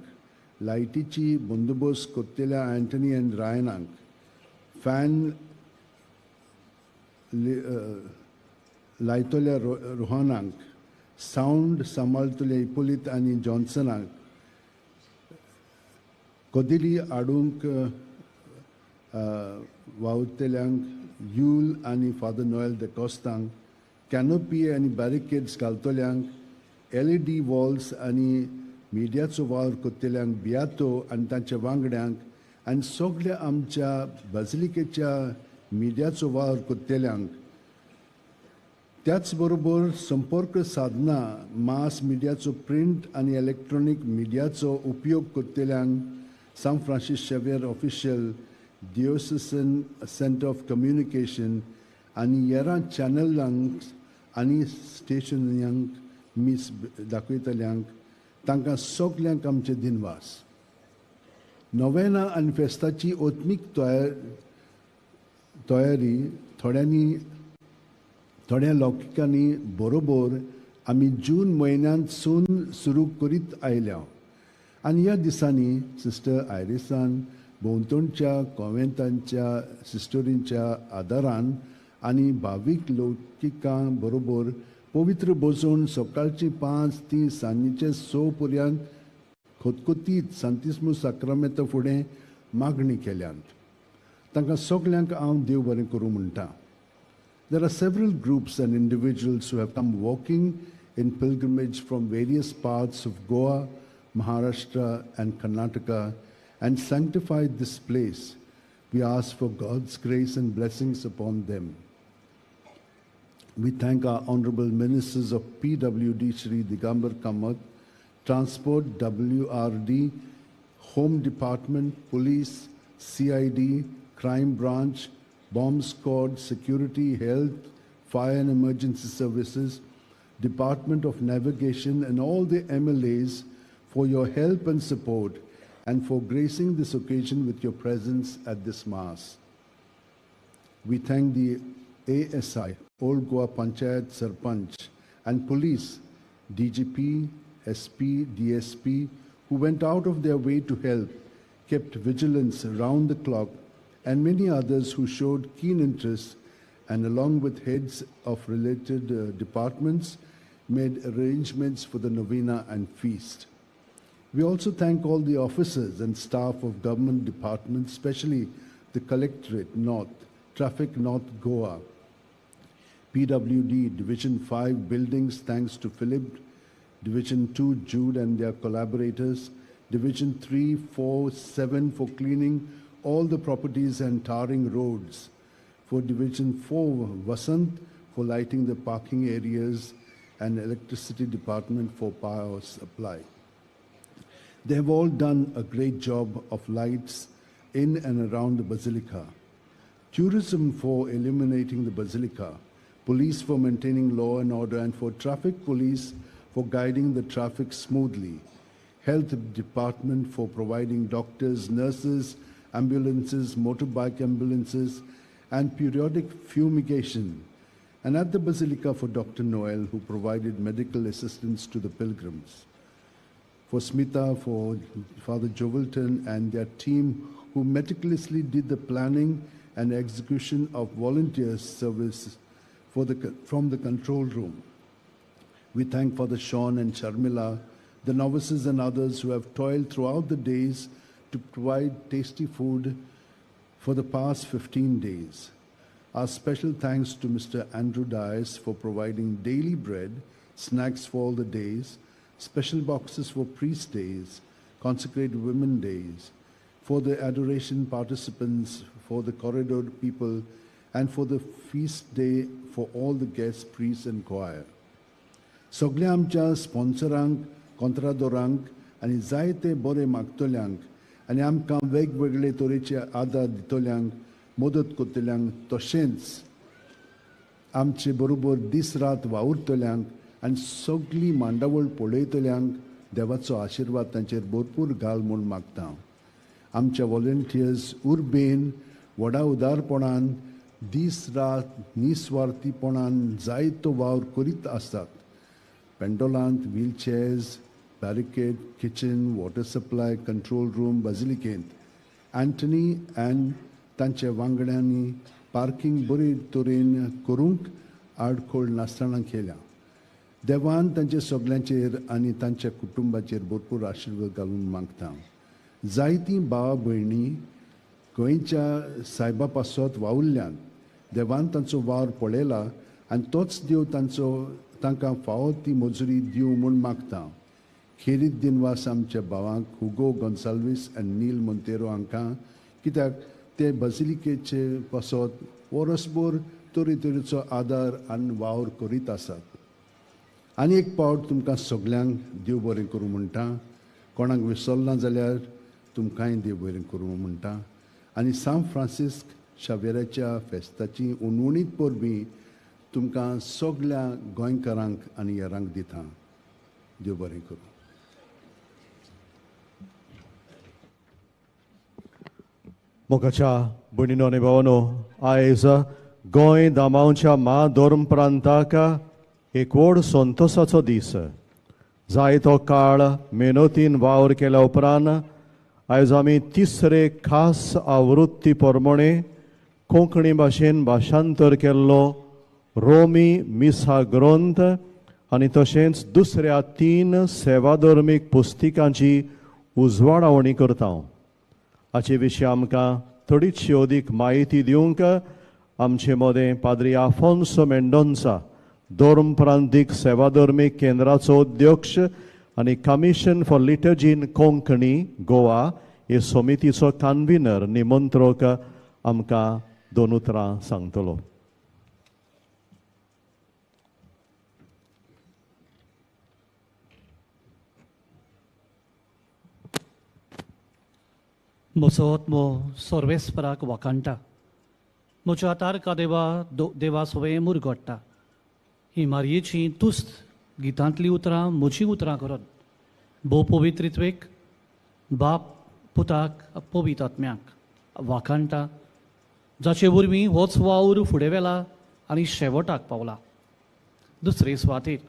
लायटीची बंदोबस्त करतल्या अँटनी आनी रायनाक, फॅन लायतल्या रोहनाक, सावंड सांबाळतल्या इपोलीत आनी जॉन्सनाक, कदेली हाडूंक वावुरतल्यांक यूल आनी फादर नोएल the कॉस्तांक, कॅनोपी आनी बॅरिकेड्स घालतल्यांक, LED walls आनी मिडियाचो वावर करतल्यांक बियातो आनी तांच्या वांगड्यांक आनी सगल्या आमच्या बाजिलिकेच्या मिडियाचो वावर करतल्यांक. त्याच बरोबर संपर्क साधना मास मिडियाचो प्रिंट आनी इलेक्ट्रॉनीक मिडियाचो उपयोग करतल्यांक San Francis Xavier official, diocesan centre of communication आनी हेरां चॅनलांक आनी स्टेशनांक मीस दाखयतल्यांक तांकां सगल्यांक आमचे दिनवास. नोवेना आनी फेस्ताची ओत्मीक तयारी थोड्या लौकिकांनी बरोबर आमी जून म्हयन्यांतसून सुरू करीत आयल्या आनी ह्या दिसांनी सिस्टर आयरिसान भोंवतणच्या कॉन्वेंटांच्या सिस्टरींच्या आदारान आनी भावीक लौकिकां बरोबर पवित्र बसोवन सकाळची 5 ते सांजेचे 6 पर्यंत खतखतीत सांतिस्मू साक्रामेंता फुडें मागणी केल्यात. तांकां सगल्यांक हांव देव बरें करूं म्हणटा. There are several groups and individuals who have come walking in pilgrimage from various parts of Goa, Maharashtra and Karnataka and sanctified this place. We ask for God's grace and blessings upon them. We thank our honorable ministers of PWD Shri Digambar Kamath, Transport WRD, Home Department, Police, CID, Crime Branch, Bomb Squad, Security, Health, Fire and Emergency Services, Department of Navigation, and all the MLAs for your help and support and for gracing this occasion with your presence at this Mass. We thank the ASI, Old Goa Panchayat Sarpanch, and police, DGP, SP, DSP, who went out of their way to help, kept vigilance round the clock, and many others who showed keen interest and, along with heads of related departments, made arrangements for the novena and feast. We also thank all the officers and staff of government departments, especially the Collectorate North, Traffic North Goa, PWD, Division 5 Buildings, thanks to Philip, Division 2, Jude and their collaborators, Division 3, 4, 7 for cleaning all the properties and tarring roads, for Division 4, Vasant for lighting the parking areas, and Electricity Department for power supply. They have all done a great job of lights in and around the Basilica. Tourism for illuminating the Basilica, police for maintaining law and order, and for traffic police for guiding the traffic smoothly, health department for providing doctors, nurses, ambulances, motorbike ambulances, and periodic fumigation, and at the Basilica for Dr. Noel, who provided medical assistance to the pilgrims. For Smita, for Father Jovelton and their team, who meticulously did the planning and execution of volunteer service from the control room. We thank Father Sean and Sharmila, the novices and others who have toiled throughout the days to provide tasty food for the past 15 days. Our special thanks to Mr. Andrew Dias for providing daily bread, snacks for all the days, special boxes for priest days, consecrated women days, for the adoration participants, for the corridor people, and for the feast day for all the guests, priests, and choir. सगल्या आमच्या स्पॉन्सरांक, कोंत्रादोरांक आनी जायते बरे मागतल्यांक आनी आमकां वेगवेगळे तरेचे आदार दितल्यांक, मदत करतल्यांक, तशेंच आमचे बरोबर दीस रात वावुरतल्यांक आनी सगळी मांडावळ पळयतल्यांक देवाचो आशिर्वाद तांचेर भरपूर घाल म्हूण मागता. आमच्या वॉलंटियर्स उर्बेन व्हडा उदारपणान दीस रात निस्वार्थीपणान जायतो वावर करीत आसतात. पेंडोलांत wheelchairs, barricade, kitchen, water supply, control room, बाजिलिकेंत Antony आनी तांच्या वांगड्यांनी पार्किंग बरे तरेन करूंक आडखळ नासतना केल्या. देवान तांचे सगल्यांचेर आनी तांच्या कुटुंबाचेर भरपूर आशिर्वाद घालून मागता. जायतीं भाव भयणी गोंयच्या सायबा पासत वावुरल्यान देवान तांचो वावर पळयला आनी तोच देव तांचो तांकां फावो ती मजुरी दिवं म्हूण मागता. खेरीत दिनवास आमच्या भावांक हुगो गोन्साल्वीस आनी नील मोंतेरो हांकां, कित्याक ते बाजिलिकेचे पासत वरसभर तरेतरेचो आदार आनी वावर करीत आसात. आनी एक पावट तुमकां सगल्यांक देव बरें करूं म्हणटा. कोणाक विसरना जाल्यार तुमकांय देव बरें करूं म्हणटा. आनी सांत फ्रांसिस्क शावेराच्या फेस्ताची उणउणीत परबीं तुमकां सगल्या गोंयकारांक आनी हेरांक दिता. देव बरें करूं. मोगाच्या भयणीनो आनी भावांनो, आयज गोंय दामांवच्या म्हाधर्म प्रांताक एक व्हड संतोसाचो दीस. जायतो काळ मेहनतीन वावर केल्या उपरांत आयज आमी तिसरे खास आवृत्ती प्रमाणे कोंकणी भाशेन भाशांतर केल्लो रोमी मिसा ग्रंथ आनी तशेंच दुसऱ्या 3 सेवाधर्मीक पुस्तिकांची उजवाडावणी करता. हाचे विशीं आमकां थोडीशी अदीक म्हायती दिवंक आमचे मदें पाद्री आफोन्सो मेंडोन्सा, धर्म प्रांतीक सेवाधर्मीक केंद्राचो अध्यक्ष आनी commission for liturgy in Konkani Goa हे समितीचो कन्व्हिनर निमंत्रक आमकां दोन उतरां सांगतलो. म्हजो आत्मो सर्वेस्पराक वाखाणटा, म्हज्या तारका देवा देवा सवें मुरगोडटा. ही मारयेची तुस्त गितांतलीं उतरां म्हजीं उतरां करून भोव पवित्रित्वेक बाप पुताक पवित्र आत्म्याक वाखाणटा, जाचे वरवीं होच वावर फुडें वेला आनी शेवटाक पावला. दुसरे सुवातेर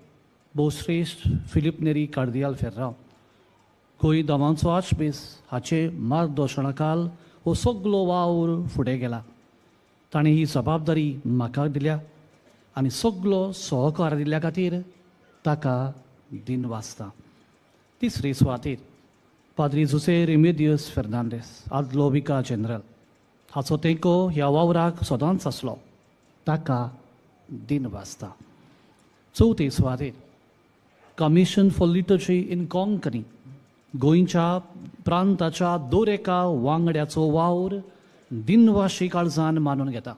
भोवश्रेश्ठ फिलीप नेरी कार्दियाल फेर्रांव गोंय दामांचो आर्चबीस हाचे मार्गदर्शनाखाल हो सगलो वावर फुडें गेला. ताणें ही जबाबदारी म्हाका दिल्या आनी सगलो सहकार दिल्ल्या खातीर ताका दिनवासता. तिसरे सुवातेर पाद्री जुसे रेमेदियस फेर्नांडीस आदलो विका जनरल हाचो तेंको ह्या वावराक सदांच आसलो, ताका दिनवासता. चवथे सुवातेर commission for liturgy in Konkani गोंयच्या प्रांताच्या दर एका वांगड्याचो वावर दिनवाशी काळजान मानून घेता.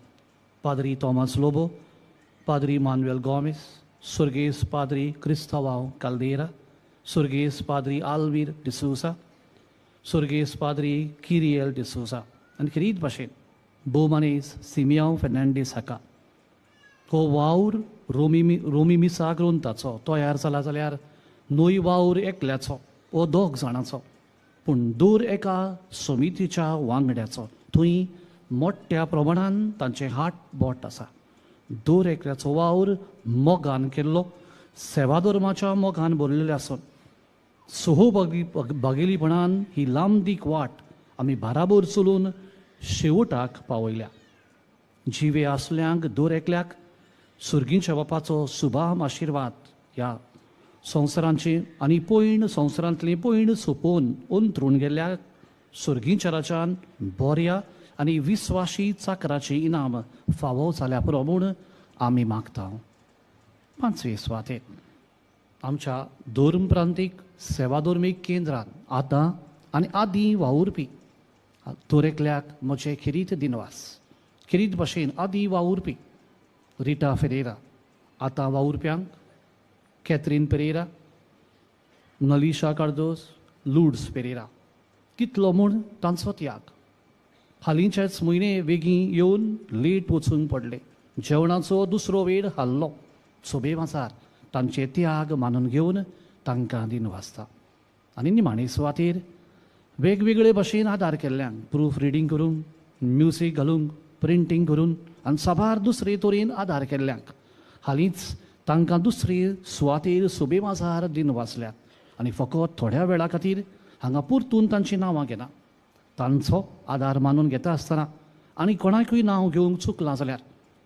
पाद्री थॉमस लोबो, पाद्री मानुएल गोमेस, सुर्गेस पाद्री क्रिस्तावाव काल्देरा, सुर्गेस पाद्री आल्वीर डिसोजा, सुर्गेस पाद्री किरियल डिसोजा आनी खेरीत भाशेन भोवमानेस सिमियांव फेर्नांडीस हाका हो वावर रोमी मिसा ग्रंथाचो तयार जाला जाल्यार न्हय वावर एकल्याचो वो दोग जाणाचो, पूण दर एका समितीच्या वांगड्याचो. थंय मोठ्या प्रमाणान तांचें हात बोट आसा. दर एकल्याचो वावर मोगान केल्लो, सेवाधर्माच्या मोगान भरलेले आसून सहभागी भागेलीपणान ही लांबदीक वाट आमी बाराबर चलून शेवटाक पावयल्या. जिवे आसल्यांक दर एकल्याक सुर्गींच्या बापाचो सुभाम आशिर्वाद ह्या संवसारांची आनी पयण संवसारांतली पयण सोंपोवन अंतरून गेल्ल्या सुर्गींच्या राजान बऱ्या आनी विस्वाशी चाकराची इनाम फावो जाल्या पुरो म्हूण आमी मागता. पांचवे सुवातेर आमच्या धर्म प्रांतीक सेवाधर्मीक केंद्रान आतां आनी आदीं वावुरपी दर एकल्याक म्हजे खेरीत दिनवास. खेरीत भाशेन आदीं वावुरपी रिटा फेरेरा, आतां वावुरप्यांक कॅथरीन पेरेरा, नलिशा कार्दोस, लुड्स पेरेरा, कितलो म्हूण तांचो त्याग. हालींचेच म्हयने वेगीं येवन लेट वचूंक पडले, जेवणाचो दुसरो वेळ हाल्लो. सोबे माजार तांचे त्याग मानून घेवन तांकां दिनवासता. आनी निमाणे सुवातेर वेगवेगळे भाशेन आदार केल्ल्यान प्रूफ रिडींग करूंक, म्युजीक घालूंक, प्रिंटींग करून आनी साबार दुसरे तरेन आदार केल्ल्यांक हालींच तांकां दुसरे सुवातेर सोबे माजार दिनवासल्यात आनी फकत थोड्या वेळा खातीर हांगा परतून तांचीं नांवां घेना. तांचो आदार मानून घेता आसतना आनी कोणाकूय नांव घेवंक चुकलां जाल्यार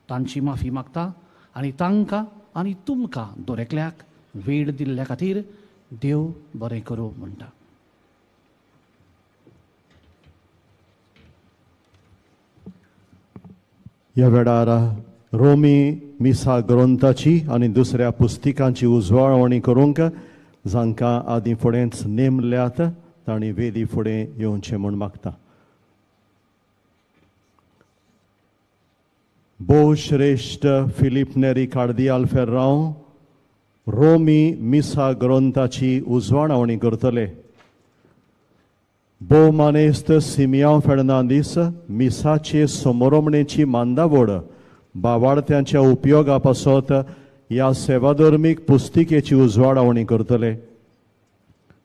तांची माफी मागता आनी तांकां आनी तुमकां दर एकल्याक वेळ दिल्ल्या खातीर देव बरें करूं म्हणटा. ह्या वेळार रोमी मिसा ग्रंथाची आनी दुसऱ्या पुस्तिकांची उजवाडवणी करूंक जांकां आदीं फुडेंच नेमल्यात तांणी वेदी फुडें येवचें म्हूण मागता. भोवश्रेश्ठ फिलीप नेरी कार्दियाल फेर्रांव रोमी मिसा ग्रंथाची उजवाडावणी करतले. भोवमानेस्त सिमियांव फेर्नांदीस मिसाचे समोरमणेची मांदावड बावाडत्यांच्या उपयोगा पासत ह्या सेवाधर्मीक पुस्तिकेची उजवाडावणी करतले.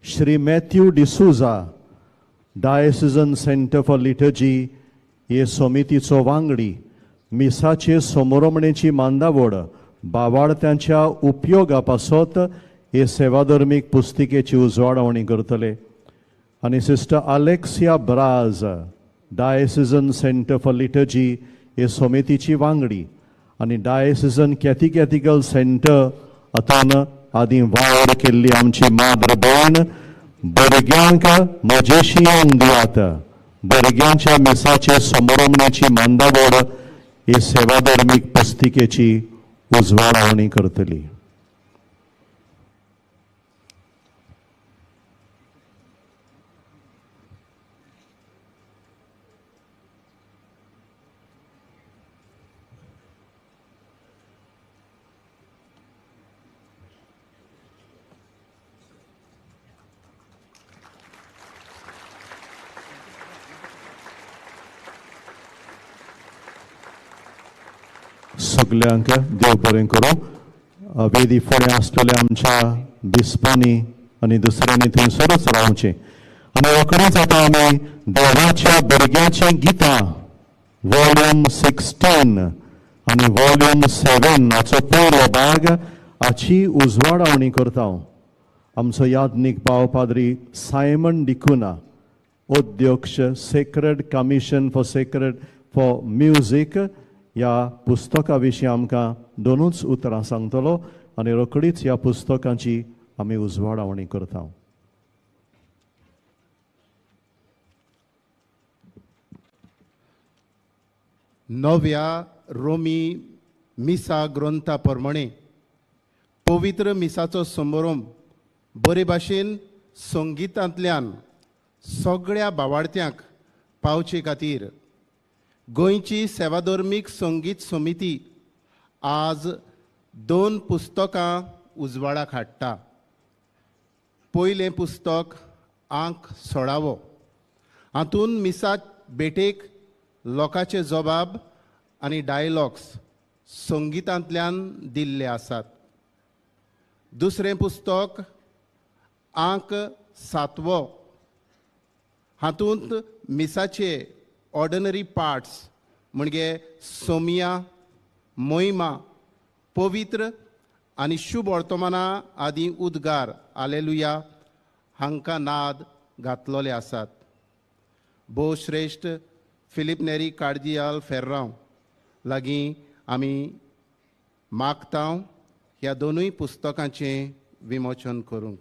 Shri Matthew D'Souza diocesan centre for liturgy हे समितीचो वांगडी मिसाचे समोरमणेची मांदावड बावाडत्यांच्या उपयोगा पासत हे सेवाधर्मीक पुस्तिकेची उजवाडावणी करतले. आनी sister Alexia Braz diocesan centre for liturgy हे समितीची वांगडी आनी डायसिजन कॅथिकॅथिकल सेंटर हातून आदीं वावर केल्ली आमची माद्र भयण भुरग्यांक म्हजेशी येवन दियात. भुरग्यांच्या मिसाचे समोरमण्याची मांदावड ही सेवाधर्मीक पुस्तिकेची उजवाडावणी करतली. सगल्यांक देव बरें करूं. वेदी फुडें आसतले आमच्या बिस्पांनी आनी दुसऱ्यांनी थंयसरूच रावचें. आनी रोखडेंच आतां आमी देवाच्या भुरग्याचीं गितां वॉल्यूम 16 आनी वॉल्यूम 7 हाचो पयलो भाग हाची उजवाडावणी करता. आमचो याज्ञीक भाव पाद्री सायमन डिकुना, अध्यक्ष sacred commission for sacred for music ह्या पुस्तका विशीं आमकां दोनूच उतरां सांगतलो आनी रोखडीच ह्या पुस्तकांची आमी उजवाडावणी करता. नव्या रोमी मिसा ग्रंथा प्रमाणे पवित्र मिसाचो समारंभ बरे भाशेन संगीतांतल्यान सगळ्या भावार्थ्यांक पावचे खातीर गोंयची सेवाधर्मीक संगीत समिती आज 2 पुस्तकां उजवाडाक हाडटा. पयलें पुस्तक आंक 16वो, हातूंत मिसा भेटेक लोकांचे जबाब आनी डायलॉग्स संगीतांतल्यान दिल्ले आसात. दुसरें पुस्तक आंक 7वो, हातूंत मिसाचे ऑर्डिनरी पार्ट्स म्हणजे सोमिया, मोहिमा, पवित्र आनी शुभ वर्तमाना आदी उद्गार आलेलुया हांकां नाद घातलेले आसात. भोवश्रेश्ठ फिलीप नेरी कार्दियाल फेर्रांव लागीं आमी मागता ह्या दोनूय पुस्तकांचें विमोचन करूंक.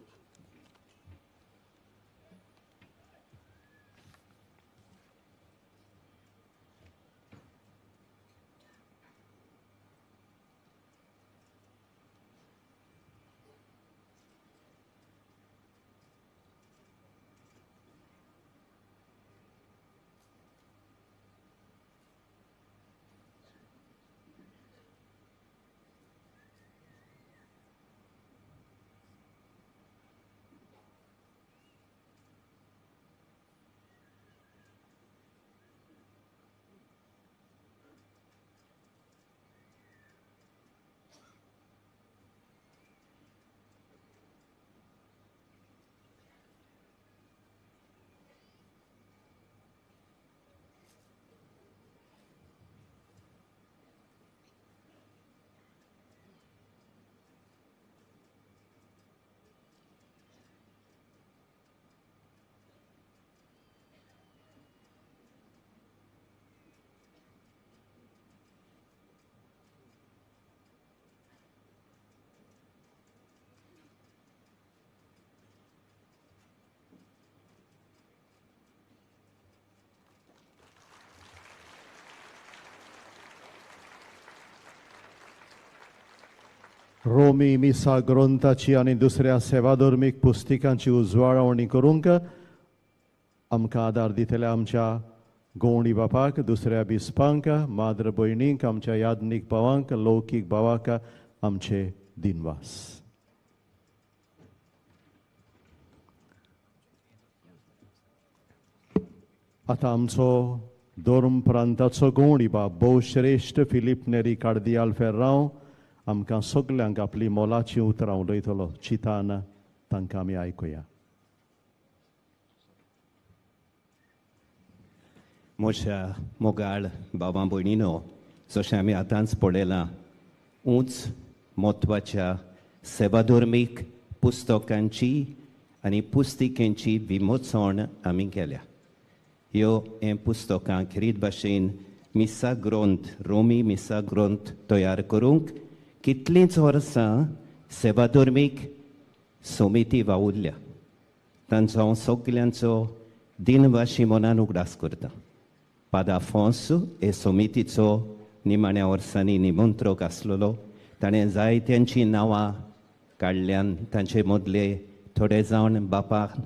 रोमी मिसा ग्रंथाची आनी दुसऱ्या सेवाधर्मीक पुस्तिकांची उजवाडावणी करूंक आमकां आदार दितले आमच्या गोवणी बापाक, दुसऱ्या बिस्पांक, माद्र भयणींक, आमच्या याज्ञीक भावांक, लौकीक भावाक आमचे दिनवास. आतां आमचो धर्म प्रांताचो गोवणी बाप भोवश्रेश्ठ फिलीप नेरी कार्दियाल फेर्रांव आमकां सगल्यांक आपली मोलाची उतरां उलयतलो. चिंतान तांकां आमी आयकुया. म्हज्या मोगाळ बाबा भयणीनो, जशें आमी आतांच पळयलां, उंच म्हत्वाच्या सेवाधर्मीक पुस्तकांची आनी पुस्तिकेंची विमोचण आमी केल्या. ह्यो हें पुस्तकां खेरीत भाशेन मिसा ग्रंथ, रोमी मिसा ग्रंथ तयार करूंक कितलींच वर्सां सेवाधर्मीक समिती वावुरल्या. तांचो हांव सगल्यांचो दिनवाशी मनान उगडास करता. पादा आफोंस हे समितीचो निमाण्या वर्सांनी निमंत्रक आसलेलो. ताणें जायत्यांचीं नांवां काडल्यान तांचे मदले थोडे जाण बापाक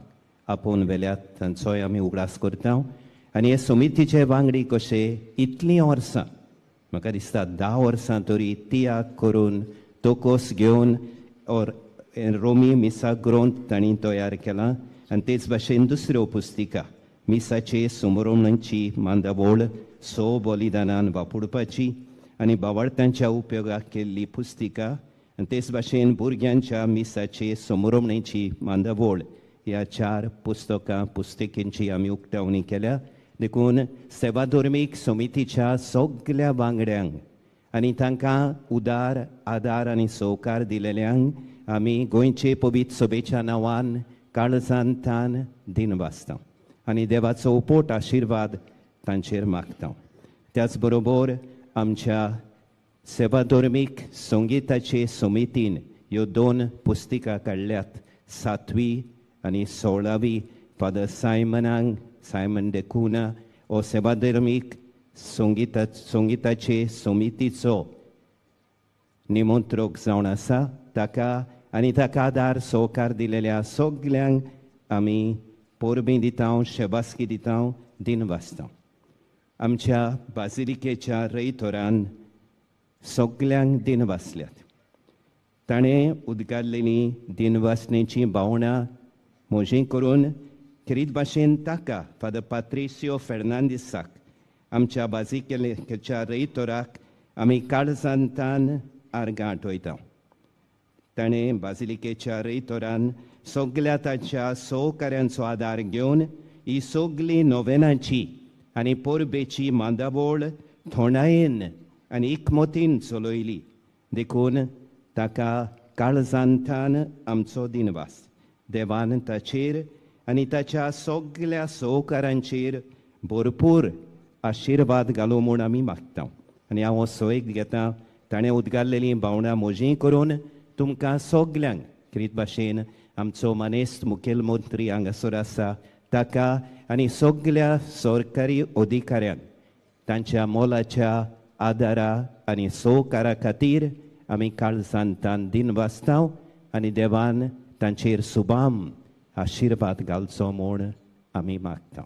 आपोवन व्हेल्यात, तांचोय आमी उगडास करता. आनी हे समितीचे वांगडी कशे इतलीं वर्सां, म्हाका दिसता 10 वर्सां तरी तियाग करून तोकोस घेवन और रोमी मिसा ग्रंथ तांणी तयार केला. आनी तेच भाशेन दुसऱ्यो पुस्तिका मिसाचे सुमरोमणांची मांदावळ 6 बलिदानान वापरपाची आनी बावडतांच्या उपयोगाक केल्ली पुस्तिका आनी तेच भाशेन भुरग्यांच्या मिसाचे समरोमणेची मांदावळ ह्या 4 पुस्तकां पुस्तिकेंची आमी उक्तावणी केल्या. देखून सेवाधर्मीक समितीच्या सगल्या वांगड्यांक आनी तांकां उदार आदार आनी सहकार दिलेल्यांक आमी गोंयचे पवित्र सभेच्या नांवान काळजांतान दिनवासता आनी देवाचो उपोट आशिर्वाद तांचेर मागता. त्याच बरोबर आमच्या सेवाधर्मीक संगीताचे समितीन ह्यो 2 पुस्तिका काडल्यात, 7वी आनी 16वी. फादर सायमन डेकुना हो सेवाधर्मीक संगीताचे समितीचो निमंत्रक जावन आसा. ताका आनी ताका आदार सहकार दिलेल्या सगल्यांक आमी परबीं दिता, शेबासकी दिता, दिनवासता. आमच्या बाजिलिकेच्या रयतोरान सगल्यांक दिनवासल्यात. ताणें उदगारलेली दिनवासनेची भावनां म्हजी करून खेरीत भाशेन ताका फादर पात्रिसियो फेर्नांदीसाक आमच्या बाजिलिकेच्या रयतोराक आमी काळजांतान आर्गां आठयता. ताणें बाजिलिकेच्या रयतोरान सगल्या ताच्या सहकाऱ्यांचो आदार घेवन ही सगली नोवेनाची आनी परबेची मांदावळ थोंडायेन आनी एकमतीन चलयली. देखून ताका काळजांतान आमचो दिनवास. देवान ताचेर आनी ताच्या सगल्या सहकारांचेर भरपूर आशिर्वाद घालूं म्हूण आमी मागता. आनी हांव सोयक घेता ताणें उदगारलेलीं भावनां म्हजीं करून तुमकां सगल्यांक खेरीत भाशेन आमचो मानेस्त मुखेलमंत्री हांगासर आसा ताका आनी सगल्या सरकारी अधिकाऱ्यांक तांच्या मोलाच्या आदारा आनी सहकारा खातीर आमी काळजांतान दिनवासता आनी देवान तांचेर सुबाम आशिर्वाद घालचो म्हूण आमी मागता.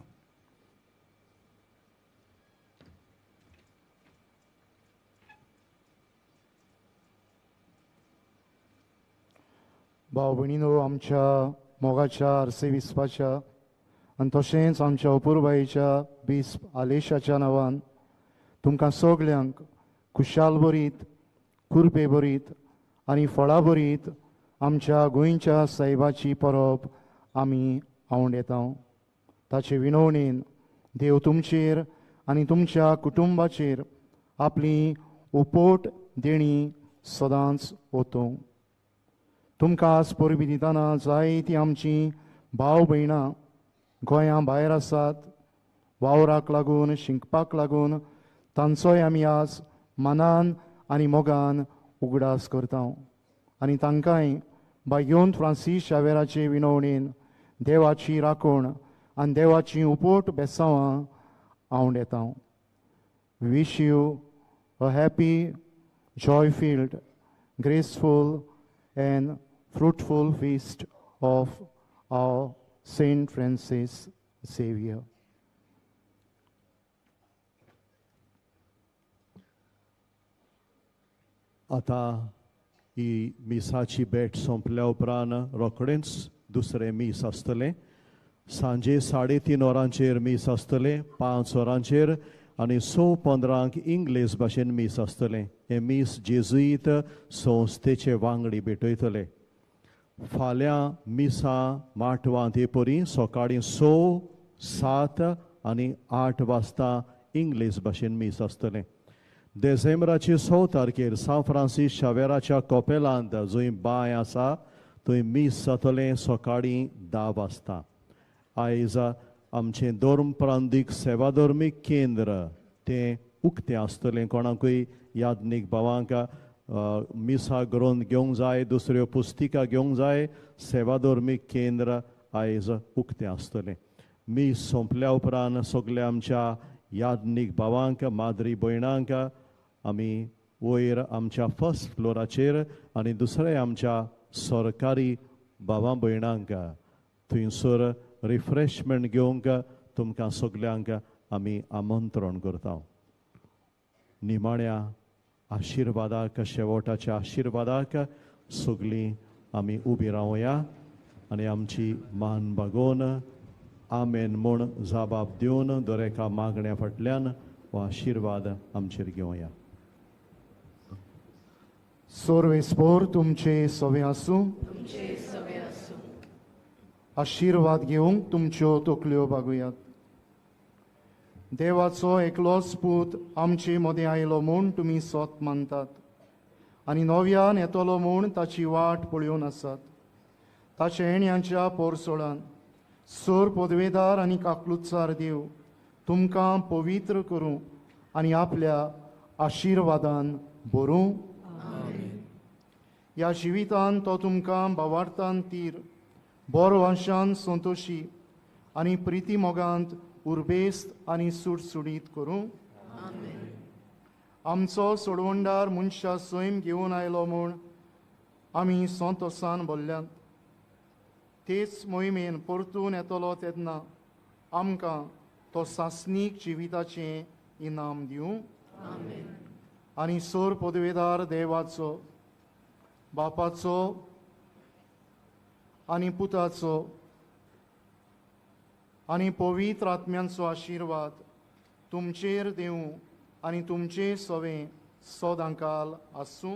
भाव भयणीनो, आमच्या मोगाच्या आर्सेबिस्पाच्या आनी तशेंच आमच्या अपुरबायेच्या बिस्प आलेशाच्या नांवान तुमकां सगल्यांक खुशाल बरीत, कुरपे बरीत आनी फळां बरीत आमच्या गोंयच्या सायबाची परब आमी आवंडेता. ताचे विनवणेन देव तुमचेर आनी तुमच्या कुटुंबाचेर आपली उपोट देणी सदांच ओतूं. तुमकां आज परबी दितना जायतीं आमचीं भाव भयणां गोंया भायर आसात, वावराक लागून, शिकपाक लागून, तांचोय आमी आज मनान आनी मोगान उगडास करता आनी तांकांय बायोन फ्रांसीस शावेराचे विनवणेन देवाची राखण आनी देवाची उपोट बेसांवां आवंडेता. Wish you a happy, joy filled, graceful and fruitful feast of our Saint Francis Xavier. आतां ही मिसाची भेट सोंपल्या उपरांत रोखडेंच दुसरें मीस आसतलें. सांजे 3:30 वरांचेर मीस आसतलें, 5 वरांचेर आनी 6:15 इंग्लीश भाशेन मीस आसतलें. हें मीस जेजुईत संस्थेचे वांगडी भेटयतले. फाल्यां मिसां माटवांत हे परी सकाळीं 6, 7 आनी 8 वाजता इंग्लीश भाशेन मीस आसतलें. देसेंबराचे 6 तारखेर सांत फ्रांसीस शावेराच्या कॉपेलांत जंय बांय आसा थंय मीस जातलें सकाळीं 10 वाजता. आयज आमचें धर्म प्रांतीक सेवाधर्मीक केंद्र तें उक्तें आसतलें. कोणाकूय यादनीक भावांक मिसा ग्रंथ घेवंक जाय, दुसऱ्यो पुस्तिका घेवंक जाय, सेवाधर्मीक केंद्र आयज उक्तें आसतलें. मीस सोंपल्या उपरांत सगल्या आमच्या यादनीक भावांक, माद्री भयणांक आमी वयर आमच्या फर्स्ट फ्लोराचेर आनी दुसऱ्या आमच्या सरकारी भावां भयणांक थंयसर रिफ्रेशमेंट घेवंक तुमकां सगल्यांक आमी आमंत्रण करता. निमाण्या आशिर्वादाक, शेवटाच्या आशिर्वादाक सगळीं आमी उबी रावया आनी आमची मान बागोवन आमेन म्हूण जबाब दिवन दरेका मागण्या फाटल्यान हो आशिर्वाद आमचेर घेवया. सोर्वेस्पोर तुमचे सवे आसूं. तुमचे सवे आसूं. आशिर्वाद घेवंक तुमच्यो तकल्यो बागुयात. देवाचो एकलोच पूत आमचे मदें आयलो म्हूण तुमी सोत मानतात आनी नव्यान येतलो म्हूण ताची वाट पळोवन आसात. ताचे येण्याच्या पोरसोळान सोर पदवेदार आनी काकलुत्सार देव तुमकां पवित्र करूं आनी आपल्या आशिर्वादान भरूं. ह्या जिवितान तो तुमकां भावार्थान तीर बरो वांशान संतोशी आनी प्रिती मोगांत उर्बेस्त आनी सुडसुडीत करूं. आमचो सोडवणदार मनशा सैम घेवन आयलो म्हूण आमी संतोसान बोल्ल्यात. तेच मोहिमेन परतून येतलो तेन्ना आमकां तो सासणीक जिविताचें इनाम दिवं. आनी सोर पदवेदार देवाचो, बापाचो आनी पुताचो आनी पवित्र आत्म्यांचो आशिर्वाद तुमचेर दिवं आनी तुमचे सवे सदांकाल आसूं.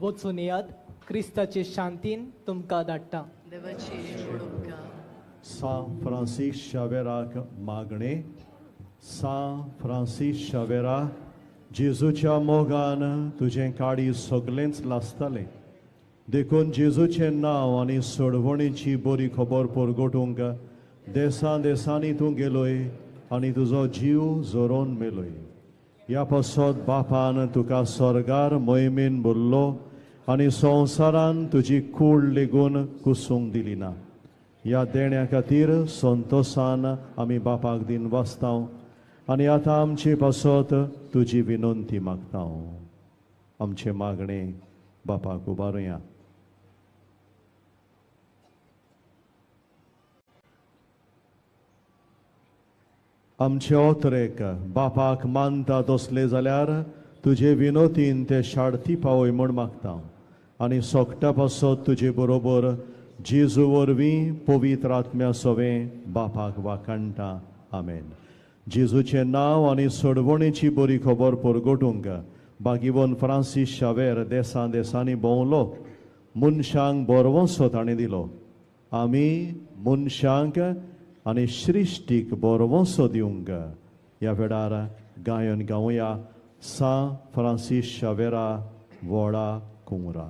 वचून येयात, क्रिस्ताचे शांतीन तुमकां धाडटा. सां फ्रांसीस शावेराक मागणे. सां फ्रांसीस शावेरा, जेजूच्या मोगान तुजें काळीज सगळेंच लासतालें, देखून जेजूचें नांव आनी सोडवणीची बरी खबर परगटूंक देसां देसांनी तूं गेलोय आनी तुजो जीव जोरोन मेलोय. ह्या पासत बापान तुका स्वर्गार मोहिमेन भरलो आनी संवसारान तुजी कूड लेगून कुसूंक दिली ना. ह्या देण्या खातीर संतोसान आमी बापाक दिन वाचतांव आनी आतां आमचे पासत तुजी विनंती मागतांव. आमचें मागणें बापाक उबारुया. आमचे ओतरेक बापाक मानता तसले जाल्यार तुजे विनोतीन ते शाडती पावय म्हूण मागता आनी सोकटा पासत तुजे बरोबर जेजू वरवीं पवित्र आत्म्या सवें बापाक वाखाणटा. आमेन. जेजूचें नांव आनी सोडवणेची बरी खबर परगटूंक बागिवन फ्रांसीस शावेर देसां देसांनी भोंवलो. मनशांक बरवंसो ताणें दिलो. आमी मनशांक आनी सृश्टीक बरवंसो दिवंक ह्या वेळार गायन गावया. सां फ्रांसीस शावेरा वोडा कुंवरा.